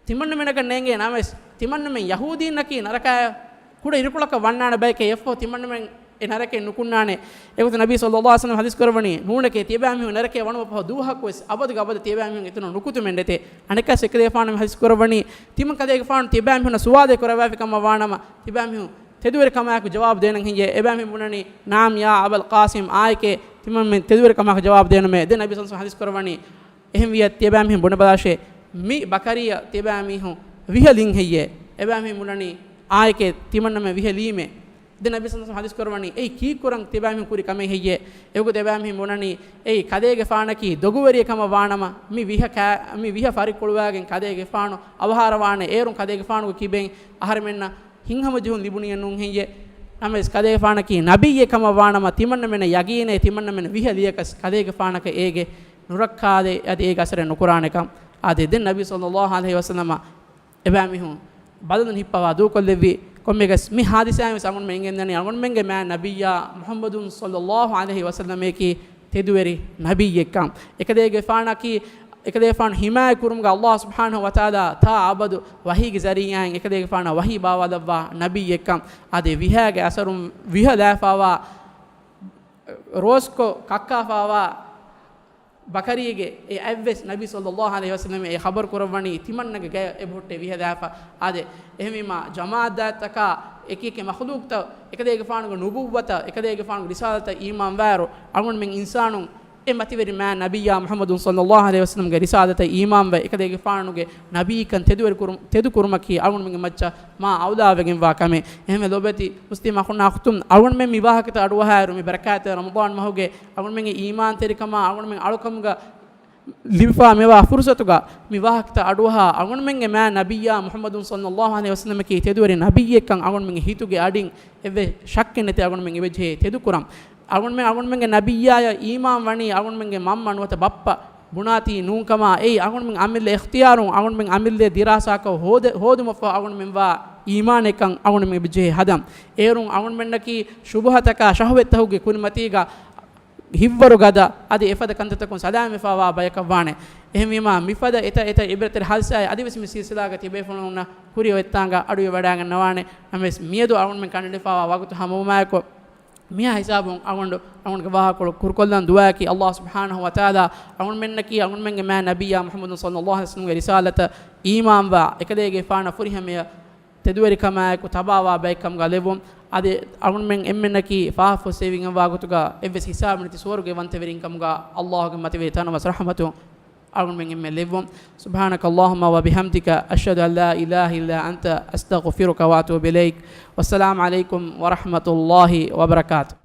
ތިމަންނަމެނަކަށް ނޭނގޭ ނަމަވެސް، ތިމަންނަމެން ޔަހޫދީންނަކީ ނަރަކައި ކުޑަ އިރުކޮޅަކަށް ވަންނާނެ ބަޔެކޭ. އެއަށްފަހު ތިމަންނަމެން އެ ނަރަކައިން ނުކުންނާނެ. އެގޮތުން ނަބީ ޞައްލައްލާހު ޢަލައިހި ވަސައްލަމަ ޙަދީޘް ކުރައްވަނީ، ނޫނެކޭ، ތިޔަބައިމީހުން ނަރަކައި ވަނުމަށްފަހު ދުވަހަކުވެސް އަބަދުގެ އަބަދަށް ތިޔަބައިމީހުން އެތަނުން ނުކުތުމެއް ނެތޭ. އަނެއްކާސް އެކަލޭގެފާނު މި ޙަދީޘް ކުރައްވަނީ، ތިމަން ކަލޭގެފާނު ތިޔަބައިމީހުންނަށް ސުވާލެއް ކުރައްވާފި ކަމަށް ވާނަމަ، ތިޔަބައިމީހުން ތެދުވެރި ކަމާއެކު ޖަވާބު ދޭނަން ހެއްޔޭ؟ އެބައިމީހުން ބުނަނީ، نعم يا أبا القاسم، އާއެކޭ، ތިމަންމެން ތެދުވެރި ކަމާއެކު ޖަވާބު ދޭނަމޭ. ދެން ނަބީ ޞައްލައްލާހު ޢަލައިހި ވަސައްލަމަ ޙަދީޘް ކުރައްވަނީ، އެހެންވިއްޔަ ތިޔަބައިމީހުން ބުނެބަލާށޭ، މި ބަކަރީއަށް ތިޔަބައިމީހުން ވިހަލިން ހެއްޔޭ؟ އެބައިމީހުން ބުނަނީ، އާއެކޭ، ތިމަންނަމެން ވިހަލީމޭ. ދެން ނަބީ ޞައްލައްލާހު ޢަލައިހި ވަސައްލަމަ ޙަދީޘް ކުރައްވަނީ، އެއީ ކީއްކުރަން ތިޔަބައިމީހުން ކުރި ކަމެއް ހެއްޔޭ؟ އެގޮތަށް އެބައިމީހުން ބުނަނީ، އެއީ ކަލޭގެފާނަކީ ދޮގުވެރިއެއް ކަމަށް ވާނަމަ، މި ވިހަ ކާ-، މި ވިހަ ފަރިކުޅުވާގެން ކަލޭގެފާނު އަވަހާރަވާނެ. އޭރުން ކަލޭގެފާނުގެ ކިބައިން އަހަރެމެންނަށް ހިތްހަމަޖެހުން ލިބުނީއެއް ނޫން ހެއްޔޭ؟ ނަމަވެސް ކަލޭގެފާނަކީ ނަބިއްޔެއް ކަމަށް ވާނަމަ، ތިމަންނަމެންނަށް ޔަގީނޭ، ތިމަންނަމެން ވިހަ ލިޔަކަސް ކަލޭގެފާނަކަށް އޭގެ ނުރައްކާލެއް އަދި އޭގެ އަސަރެއް ނުކުރާނެކަން. އާދެ، ދެން ނަބީ ޞައްލައްލާހު ޢަލައިހި ވަސައްލަމަ އެބައިމީހުން ބަލަން ހިއްޕަވާ ދޫކޮށްލެއްވި ކޮންމެއަކަސް މި ހާދިސާއިން ވެސް އަޅުގަނޑުމެން އެނގެންދަނީ، އަޅުގަނޑުމެންގެ މާތް ނަބިއްޔާ މުޙައްމަދު ޞައްލައްލާހު ޢަލައިހި ވަސައްލަމަކީ ތެދުވެރި ނަބިއްޔެއްކަން. އެކަލޭގެފާނަކީ، އެކަލޭގެފާނު ޙިމާޔަތް ކުރުމުގަ ﷲ ސުބްޙާނަހޫ ވަތަޢާލާ ތާ އަބަދު ވަޙީގެ ޒަރީޢާއިން އެކަލޭގެފާނަށް ވަޙީ ބާވާލައްވާ ނަބިއްޔެއްކަން. އާދެ، ވިހާގެ އަސަރުން ވިހަލާފާވާ، ރޯސްކޮށް ކައްކާފާވާ ބަކަރީގެ އެ އަތްވެސް ނަބީ ޞައްލައްލާހު ޢަލައިހި ވަސައްލަމަ އެ ޚަބަރު ކުރައްވަނީ ތިމަންނަގެ ގަޔަށް އެބަހުއްޓޭ ވިހަލާފަ. އާދެ، އެހެންވީމާ، ޖަމާދާތަކާ އެކި އެކި މަޚްލޫޤްތައް އެކަލޭގެފާނުގެ ނުބުއްވަތަށް، އެކަލޭގެފާނުގެ ރިސާލަތަށް އީމާންވާއިރު، އަޅުގަނޑުމެން އިންސާނުން އެ މަތިވެރި މާތް ނަބިއްޔާ މުޙައްމަދު ޞައްލައްލާހު ޢަލައިހި ވަސައްލަމްގެ ރިސާލަތަށް އީމާންވެ، އެކަލޭގެފާނުގެ ނަބީކަން ތެދުވެރި ކުރު-، ތެދު ކުރުމަކީ އަޅުގަނޑުމެންގެ މައްޗަށް މާ އައުލާވެގެންވާ ކަމެއް. އެހެންވެ، ލޯބިވެތި މުސްލިމް އަޚުންނާ އުޚްތުން، އަޅުގަނޑުމެން މި ވާހަކަތައް އަޑުއަހާއިރު، މި ބަރަކާތްތެރި ރަމަޟާން މަހުގެ އަޅުގަނޑުމެންގެ އީމާންތެރިކަމާ، އަޅުގަނޑުމެން އަޅުކަމުގަ ލިބިފާ މިވާ ފުރުސަތުގަ މި ވާހަކަތައް އަޑުއަހާ، އަޅުގަނޑުމެންގެ މާތް ނަބިއްޔާ މުޙައްމަދު ޞައްލައްލާހު ޢަލައިހި ވަސައްލަމަކީ ތެދުވެރި ނަބިއްޔެއްކަން އަޅުގަނޑުމެންގެ ހިތުގެ އަޑިން އެއްވެސް ޝައްކެއް ނެތި އަޅުގަނޑުމެން އެބަޖެހޭ ތެދުކުރަން. އަޅުގަނޑުމެން، އަޅުގަނޑުމެންގެ ނަބިއްޔާޔަށް އީމާން ވަނީ އަޅުގަނޑުމެންގެ މަންމަ ނުވަތަ ބައްޕަ ބުނާތީ ނޫންކަމާ އެއީ، އަޅުގަނޑުމެން އަމިއްލަ އިޚްތިޔާރުން އަޅުގަނޑުމެން އަމިއްލަ ދިރާސާކޮށް ހޯދެ-، ހޯދުމަށްފަހު އަޅުގަނޑުމެން ވާ އީމާނެއްކަން އަޅުގަނޑުމެން އެބަޖެހޭ ހަދަން. އޭރުން އަޅުގަނޑުމެންނަކީ ޝުބުހަތަކާ ޝަހުވަތްތަކުގެ ކުރިމަތީގަ ހިތްވަރު ގަދަ އަދި އެފަދަ ކަންތައްތަކުން ސަލާމަތްވެފައިވާ ބަޔަކަށްވާނެ. އެހެންވީމާ، މިފަދަ އެތައް އެތައް އިބްރަތްތެރި ހާދިސާއެއް އަދިވެސް މި ސިލްސިލާގަ ތިބޭފުޅުންނަށް ކުރިއަށް އޮތްތާނގަ އަޑުއިވަޑައިގަންނަވާނެ. ނަމަވެސް، މިއަދު އަޅުގަނޑުމެން ކަނޑައެޅިފައިވާ ވަގުތު ހަމަވުމާއެކު، މިހާ ހިސާބުން އަޅުގަނޑު، އަޅުގަނޑުގެ ވާހަކަކޮޅު ކުރުކޮށްލަން ދުޢާއަކީ، ﷲ ސުބްޙާނަހޫ ވަތަޢާލާ އަޅުގަނޑުމެންނަކީ އަޅުގަނޑުމެންގެ މާތް ނަބިއްޔާ މުޙައްމަދު ޞައްލައްލާހު ޢަލައިހި ވަސައްލަމްގެ ރިސާލަތަށް އީމާންވާ، އެކަލޭގެފާނަށް ފުރިހަމަޔަށް ތެދުވެރިކަމާއެކު ތަބާވާ ބައެއްކަމުގަ ލެއްވުން. އަދި އަޅުގަނޑުމެން އެންމެންނަކީ ފާފަ ފުއްސެވިގެންވާ ގޮތުގަ އެއްވެސް ހިސާބެއް ނެތި ސުވަރުގެ ވަންތަވެރިން ކަމުގަ ﷲ ގެ މަތިވެރި ތަނަށް ވެސް ރަޙްމަތު އަޅުގަނޑުމެން އެންމެން ލެއްވުން. سبحانك اللهم وبحمدك، أشهد أن لا إله إلا أنت، أستغفرك وأتوب إليك. والسلام عليكم ورحمة الله وبركاته.